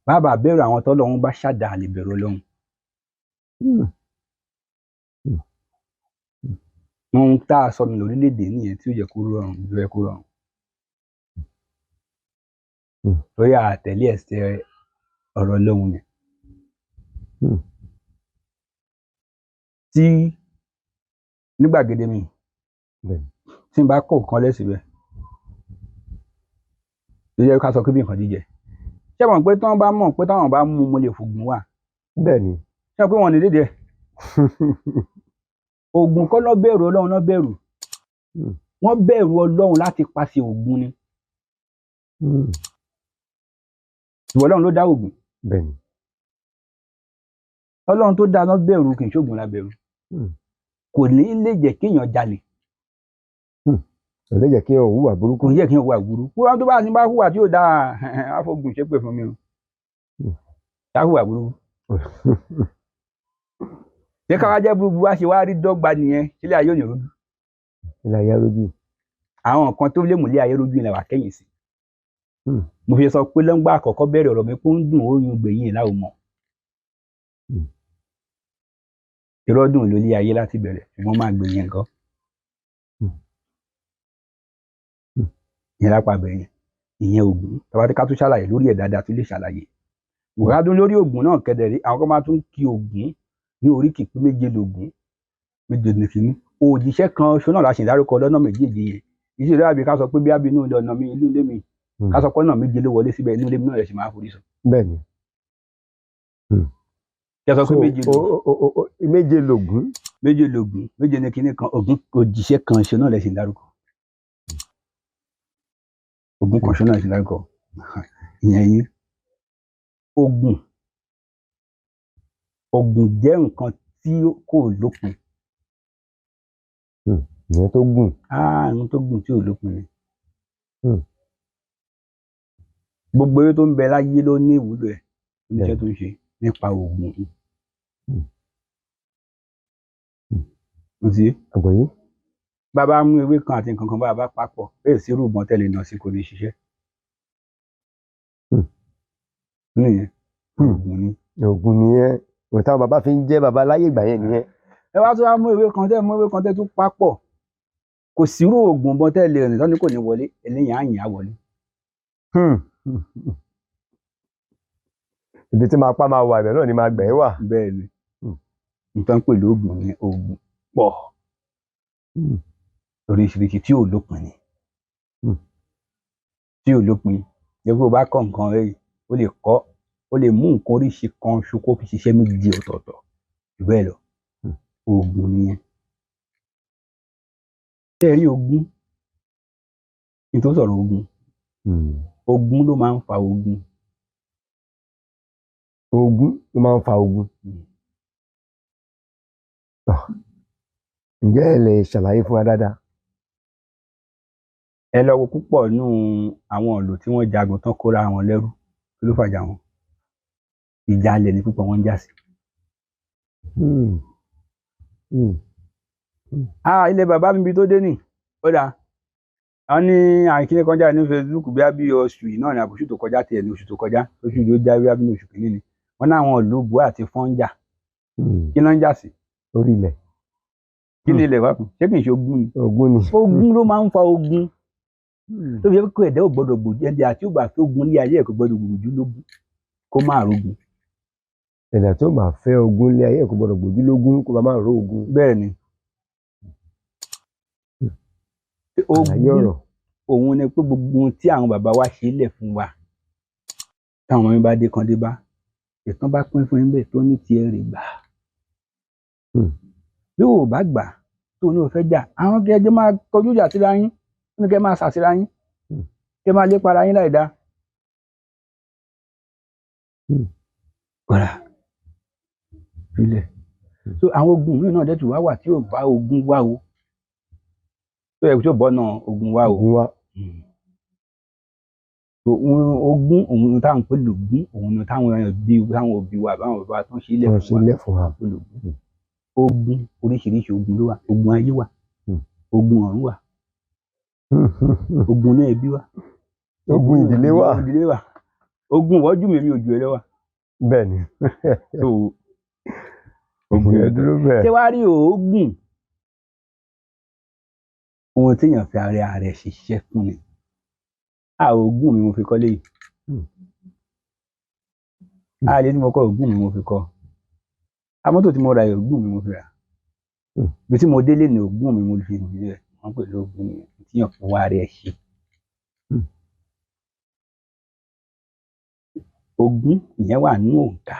Bàbá bẹ̀rù àwọn tọ́lọ́run bá ṣàdá, lè bẹ̀rù Ọlọ́run. Ohun tá a sọnù lórílẹ̀‐èdè nìyẹn tí ó yẹ kó rọrùn, ó yẹ kó rọrùn. Torí àtẹ̀lé ẹsẹ̀ ọ̀rọ̀ Ọlọ́run yẹn. Tí ní gbàgede mi, tí n bá kó nǹkan lẹ́sìn bẹ́ẹ̀, tó jẹ́ ká sọ pé bí nǹkan jíjẹ, ṣé mọ̀ pé tí wọ́n bá mọ̀ pé táwọn bá mú mo lè fògùn wà? Bẹ́ẹ̀ ni. Ṣé mọ̀ pé wọn ò ní dédé ẹ̀? Ògùn kọ́ ló bẹ̀rù, Ọlọ́run ló bẹ̀rù. Wọ́n bẹ̀rù Ọlọ́run láti pàṣẹ Ògún ni. Ìwọ Ọlọ́run ló dá Ògún. Bẹ́ẹ̀ ni. Ọlọ́run tó dá ló bẹ̀rù, kì í ṣògùn la bẹ̀rù. Kò ní lè jẹ́ kéèyàn jalè. Kò lè jẹ́ kí o hùwà burúkú. Kò ní jẹ́ kéèyàn hùwà burúkú. Wọ́n tó bá ní bá hùwà tí ò dáa, àfọ̀gùn ṣépè fún mi o. Tá hùwà burúkú. Ṣé káwá jẹ́ burúkú wá ṣe wá rí dọ́gba nìyẹn? Sílé ayé ò ní rojú. Ilé ayé rojú. Àwọn nǹkan tó lè mú ilé ayé rojú ilẹ̀ wà kẹ́yìn sí. Mo fi sọ pé lọ́ngbà àkọ́kọ́ bẹ̀rẹ̀ ọ̀rọ̀ mi pé ó ń dùn ó yún gbẹ̀yìn láò mọ̀. Irọ́ dùn lólé ayé láti bẹ̀rẹ̀, ṣùgbọ́n máa gbẹ̀yìn nǹkan. Ìyẹn lápá bẹ̀yẹn. Ìyẹn Ògún. Tàbá tí ká tún ṣàlàyé lórí ẹ̀ dáadáa tún lè ṣàlàyé. Ìwádùn lórí Ògún náà kẹ̀dẹ̀ rí, àwọn kan máa tún kí Ògún ní oríkì pé méje lògún, méje ní kínní. Òjíṣẹ́ kan ṣo náà la ṣì ń dárúkọ lọ́nà méjèèjì yẹn. Ìṣe ìdárò àbí ká sọ pé bí ábí inú ilé ọ̀nà mi, inú ilé mi. Ká sọ pé ọ̀nà méje ló wọlé síbẹ̀, inú ilé mi náà lè ṣì máa forí sọ. Bẹ́ẹ̀ ni. Kí a sọ pé méje lògún. Méje lògún. Méje lògún, méje ní kínní kan, Ògún òjíṣẹ́ kan ṣo náà lè ṣì ń dárúkọ. Ògún kan ṣo náà lè ṣì ń dárúkọ. Ìyẹn yín. Ògún. Ògún jẹ́ nǹkan tí kò lópin. Ìyẹn tó gùn. Ohun tó gùn tí ò lópin ni. Gbogbo ewé tó ń bẹ láyé ló ní ìwúlò ẹ̀, oníṣẹ́ tó ń ṣe nípa Ògún. Ó ti yé? Àgbọ̀yé. Bàbá mú ewé kan àti nǹkan kan bá papọ̀, bẹ́ẹ̀ sí irú ìbọn tẹ́lẹ̀ náà sí kò ní ṣiṣẹ́. Nìyẹn. Ògún ni. Ògún nìyẹn. Òun táwọn bàbá fi ń jẹ́ bàbá láyé ìgbà yẹn nìyẹn. Ẹ wá tún wá mú ewé kan tẹ́ mú ewé kan tẹ́ tún papọ̀. Kò sí irú ògùn ìbọn tẹ́lẹ̀ rìn tán ní kò ní wọlé, eléyìí á yìn á wọlé. Ibi tí máa pa máa wà, ibẹ̀ náà ni máa gbẹ̀ wà. Bẹ́ẹ̀ ni. Nǹkan pè lóògùn ni ògùn pọ̀. Oríṣiríṣi tí ò lópin ni. Tí ò lópin. Jẹ́ pé o bá kọ́ nǹkan rẹ̀, o lè kọ́, o lè mú nǹkan oríṣi kan ṣo kó fi ṣiṣẹ́ méjì ọ̀tọ̀ọ̀tọ̀. Jù bẹ́ẹ̀ lọ. Ògùn nìyẹn. Ṣé ẹ rí ogún? Kí n tó sọ̀rọ̀ ogún. Ogún ló máa ń fa ogun. Ogún ló máa ń fa ogun. Ǹjẹ́ ẹ lè ṣàlàyé fún wa dáadáa? Ẹ lọ wo púpọ̀ nínú àwọn ìlú tí wọ́n jagun tán kóra wọn lẹ́rú. Kí ló fàjà wọn? Ìjà ilẹ̀ ni púpọ̀ wọn ń jà sí. Ilé bàbá mi ibi tó dé nì. Ó dáa. Wọ́n ní àìkíní kan jáde ní Facebook bí i oṣù yìí náà ni àbòṣù tó kọjá tiẹ̀ ní oṣù tó kọjá. Oṣù yìí ó já bí i oṣù kìíní ni. Wọ́n ní àwọn ìlú Bua àti Fọ́n ń jà. Kí ló ń jà sí? Orí ilẹ̀. Kí ni ilẹ̀ wá fún? Ṣé kì í ṣe ogún ni? Ogún ni. Ogún ló máa ń fa ogun. Tó fi jẹ́ pé ẹ̀dá ò gbọdọ̀ gbòjú, ẹ̀dá àti ògbà tó ogun ní ayé ẹ̀ kò gbọdọ̀ gbòjú lógún kó má rogun. Ẹ̀dá tó bá fẹ́ ogún lé ayé ẹ̀ kò gbọdọ̀ gbòjú lógún kó má ro ogun. Bẹ́ẹ̀ ni. Àlàyé Ogún ọ̀rọ̀. òun ni pé gbogbo ohun tí àwọn bàbá wa ṣe lẹ̀ fún wa. Táwọn ọmọ mi bá dé kan dé bá, ìtàn bá pín fún yín bẹ́ẹ̀ tó ní tiẹ̀ rè gbà. Bí o bá gbà tó ní o fẹ́ jà, àwọn kí ẹjọ́ máa kọjú ìjà síra yín, ó ní kí ẹ máa sà síra yín, kí ẹ máa lépa ara yín láì dáa. Kọ́ra filẹ̀. So àwọn ogun mìíràn náà dẹ̀ tún wá wà tí ò bá ogun wá o. Tó yẹ kó tó bọ́nà ogun wá o. Ogun wá. So ogún òun táwọn ń pè lógún, òun ni táwọn ẹbí táwọn òbí wa àbáwọn bàbá tó ń ṣe ilẹ̀ Wọ́n fún ṣe wa. ilẹ̀ fún wa. Pè lógún. Ogun oríṣiríṣi ogun ló wà. Ogun ayé wà. Ogun ọ̀run wà. Ogun náà ẹbí wà. Ogun ìdílé wà. Ogun ìdílé wà. Ogun ìwọ́jú mi mi ò ju ẹ lọ wà. Bẹ́ẹ̀ ni. So ogun Ìyẹn dúró bẹ́ẹ̀. Ṣé wàá rí òógùn? Ohun téèyàn fi ara rẹ̀ ṣiṣẹ́ fún ni. Òógùn mi mo fi kọ́lé yìí. Àlè tí mo kọ́, ògùn mi mo fi kọ́. Mọ́tò tí mo ra yìí, ògùn mi mo fi rà. Ibi tí mo délé ní, ògùn mi mo fi rẹ̀. Wọ́n pè lóògùn nìyẹn, tíyàn fọwọ́ ara ẹ̀ ṣe. Ogún ìyẹn wà nínú òǹkà.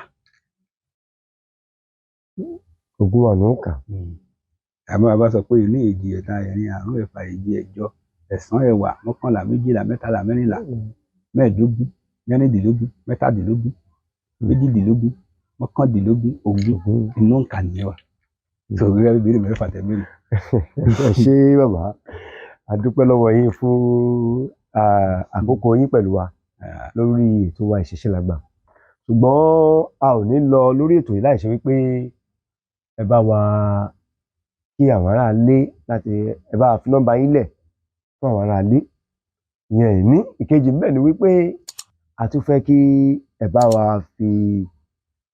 Ogún wà ní òǹkà. Àmọ́ bàbá sọ pé ìní, èjì, ẹ̀ta, ẹ̀rin, àrún, ẹ̀fà, èje, ẹ̀jọ, ẹ̀sán, ẹ̀wá, mọ́kànlá, méjìlá, mẹ́tàlá, mẹ́rìnlá, mẹ́ẹ̀ẹ́dógún, mẹ́rìndínlógún, mẹ́tàdínlógún, méjìdínlógún, mọ́kàndínlógún, ogún. Ogún. Inú òǹkà nìyẹn wà. So gẹ́gẹ́ bí ìbéèrè mẹ́fà tẹ́ béèrè. Ẹ ṣé bàbá, a dúpẹ́ lọ́wọ́ yín fún àkókò yín pẹ̀lú wa lórí ètò wa Ìṣẹ̀ṣe Làgbà. Ṣùgbọ́n a ò ní lọ lórí ètò yìí láì ṣe wípé ẹ bá wa kí àwọn aráalé, láti ẹ bá wa fi nọ́mbà yín lẹ̀ fún àwọn aráalé. Ìyẹn ìní. Ìkejì ńbẹ̀ ni wípé a tún fẹ́ kí ẹ bá wa fi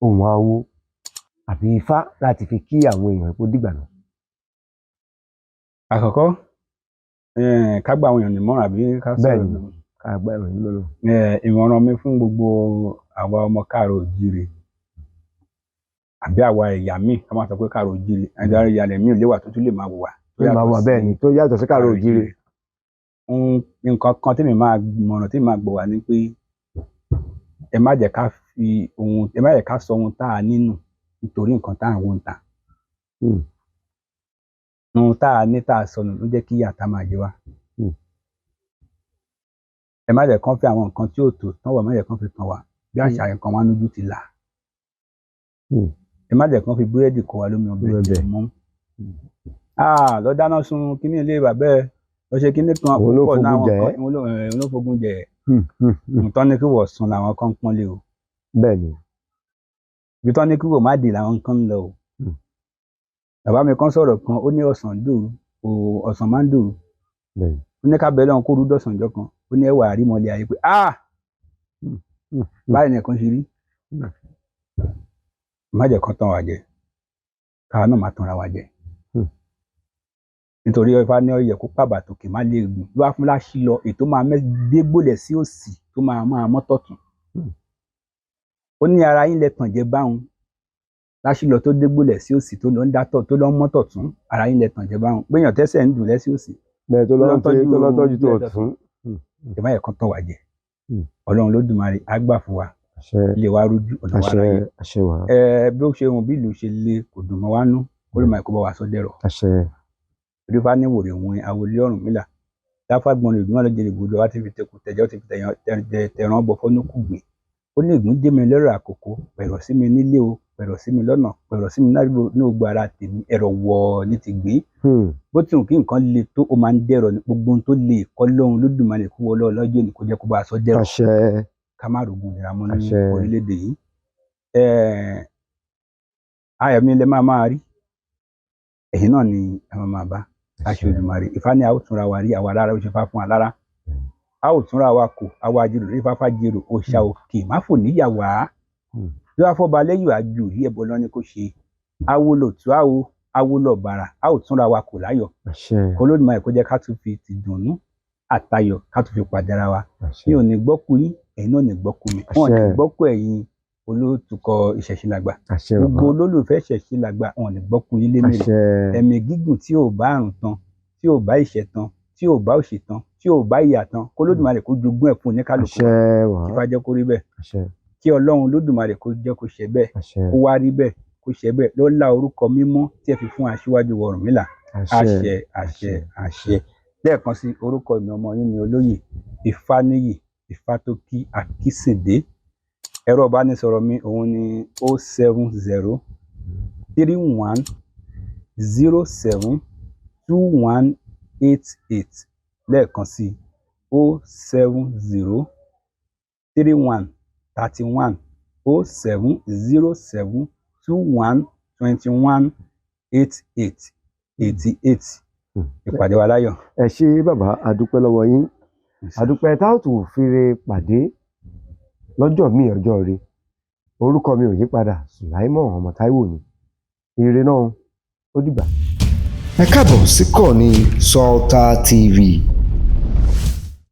ohùn awo àbí ifá láti fi kí àwọn èèyàn kó dìgbà náà. Àkọ́kọ́, ká gba àwọn èèyàn nímọ̀ràn àbí ká sọ̀rọ̀? Bẹ́ẹ̀ni. Ká gba ẹ̀rọ yín lọ́nà. Ìmọ̀ràn mi fún gbogbo àwa ọmọ káàárọ̀ oòjíire àbí àwa ẹ̀yà míì, ká má sọ pé káàárọ̀ oòjíire, ẹ̀yà ìyàlẹ̀ míì lè wà tó tún lè máa wùwà tó tó máa yàtọ̀ wà sí bẹ́ẹ̀ ni, tó yàtọ̀ sí káàárọ̀ oòjíire. Nǹkan kan tí mi máa mọ̀ràn, tí mi máa gbọ̀ wá ni pé ẹ má jẹ́ ká fi ohun, ẹ má jẹ́ ká sọ ohun tá a nínú nítorí nǹkan tá à ń wò ń ta. Ohun tá a ní tá a sọnù ló jẹ́ kí ìyà tá máa jẹ wá. Ẹ má jẹ́ kán fi àwọn nǹkan tí ò tó tán wà, má jẹ́ kán fi tàn wá bí àṣà nǹkan wa lójú ti là. Ẹ má jẹ́ kán fi búrẹ́dì kó wa lómi ọbẹ̀ Lómi jẹ ọbẹ̀. mọ́. Lọ dáná sun kíní ilé bàbá ẹ, lọ ṣe kíní kan. Òun ló Púpọ̀ náà fogun àwọn jẹ ẹ́. kan òun ló fogun jẹ ẹ́. Nǹkan ní kí wọ́n sun làwọn kan ń pọ́nlé o. Bẹ́ẹ̀ ni. Ibi tán ní kí wọ́n má dé làwọn kan ń lọ o. Bàbá mi kan sọ̀rọ̀ kan, ó ní ọ̀sán dòru o, ọ̀sán máa ń dòru. Bẹ́ẹ̀ ni. Ó ní ká bẹ́ẹ̀ lọ́hùn kó rú dọ̀sán jọ kan, ó ní ẹwà àrímọlẹ̀ ayé pé ah, báyìí nìkan ṣe rí. Má jẹ́ kán tàn wá jẹ, káwa náà má tanra wa jẹ. Nítorí Ifá ní ọyẹ kó pàbà tòkè má lè gùn ló wá fún láṣì lọ, ètò máa dégbòlẹ̀ sí òsì tó máa máa mọ́tọ̀tún. Ó ní ara yín lẹ tàn jẹ báwọn láṣì lọ tó dégbòlẹ̀ sí òsì, tó lọ ń dátọ̀, tó lọ ń mọ́tọ̀tún. Ara yín lẹ tàn jẹ báwọn gbéyàn tẹ́sẹ̀ ń dùn lẹ́sí òsì Bẹ́ẹ̀ tó tó lọ lọ ń tọ́jú, tó lọ ń tọ́jú tó tọ́jú ọ̀tún. Ẹ má yẹ kán tàn wá jẹ. Ọlọ́run Lódùmarè á gbà fún wa. Àṣẹ. Ilé wa rújú, ọ̀nà wa Àṣẹ. ráyè. Àṣẹ wà. Ẹ bí ó ṣe hùn, bí ìlú ṣe le, kò dùn mọ́ wa nú. Kó ló máa kó bá wa sọ dẹ̀rọ̀. Àṣẹ. Orífà ní wòrè wọn àwòlé Ọ̀rúnmìlà dáfàgbọn rẹ ìgbìmọ̀ lọ́jọ́ ìgbòdo wa ti fi tẹkù tẹ̀jọ́ ti fi tẹ̀ràn bọ̀ fọ́nùkù gbìn. Ó ní ìgbín dé mi lọ́rọ̀ àkókò pẹ̀rọ̀ sí mi nílé o, pẹ̀rọ̀ sí mi lọ́nà, pẹ̀rọ̀ sí mi ní gbogbo ara tèmi, ẹ̀rọ wọ̀ ní ti gbìn. Bó ti hùn kí nǹkan le tó, ó máa ń dẹ̀rọ̀ ní gbogbo ohun tó le kọ́ lóhun Lódùmarè kó wọlé ọlọ́jọ́ ní kó jẹ́ kó bá a sọ dẹ̀rọ̀. Àṣẹ. Ká má rògùn ìnira mọ́ ní Àṣẹ. orílẹ̀-èdè yìí. Ayọ̀ mi lẹ máa máa rí, ẹ̀yin náà ni ẹ máa máa bá aṣọ Olódùmarè. Ifá ní a ó túnra wa rí, àwa lára ó ṣe fá fún wa lára, a ó túnra wa kò àwa àjèrò ní fáfá jèrò òòṣà òkè má fò níyàwó bí wàá fọba lẹ́yìn àjò rí ẹbọ lọ ní kó ṣe awo lò tú awo awo lọ bàrà, a ó túnra wa kò láyọ̀. Àṣẹ. Kó Olódùmarè kó jẹ́ ká tún fi ti dùnnú àtayọ̀ ká tún fi pàdé ara wa. Àṣẹ. Mi ò ní gbọ́kú yín, ẹ̀yin náà ò ní gbọ́kú mi, wọn ò ní Àṣẹ. gbọ́kú ẹ̀yin olótùkọ Ìṣẹ̀ṣe Làgbà, Àṣẹ gbogbo bàbá. olólùfẹ́ Ìṣẹ̀ṣe Làgbà, wọn ò ní gbọ́kú yín lé mèrè. Àṣẹ. Ẹ̀mí gígùn tí ò bá àrùn tán, tí ò bá ìṣẹ́ tán, tí ò bá òṣì tán, tí ò bá ìyà tán, kó Olódùmarè kó jogún ẹ̀ fún oníkálukú. Àṣẹ wà. Kí Ifá jẹ́ kó rí bẹ́ẹ̀. Àṣẹ. Kí Ọlọ́run Olódùmarè kó jẹ́ kó ṣe bẹ́ẹ̀. Àṣẹ. Kó wá rí bẹ́ẹ̀, kó ṣe bẹ́ẹ̀ lọ́lá orúkọ mímọ́ tí ẹ fi fún aṣíwájú Ọ̀rúnmìlà. Àṣẹ, àṣẹ, àṣẹ. Lẹ́ẹ̀kan sí, orúkọ mi, ọmọ yín ni olóyè Ifáníyì Ifátókí Akínsìndé. Ẹ̀rọ ìbánisọ̀rọ̀ mi òun ni 07031072188. Lẹ́ẹ̀kan sí, 070 31 31 0707 21 21 88 88. Ìpàdé wa láyọ̀. Ẹ ṣé bàbá, a dúpẹ́ lọ́wọ́ yín, a dúpẹ́. Tá ò tún fire pàdé lọ́jọ́ míì, ọjọ́ ire. Orúkọ mi ò yí padà, Sùláímọ̀ ọmọ Táíwò ni. Ire náà, ó dìgbà. Ẹ káàbọ̀ sí kọ́ni Sulta TV.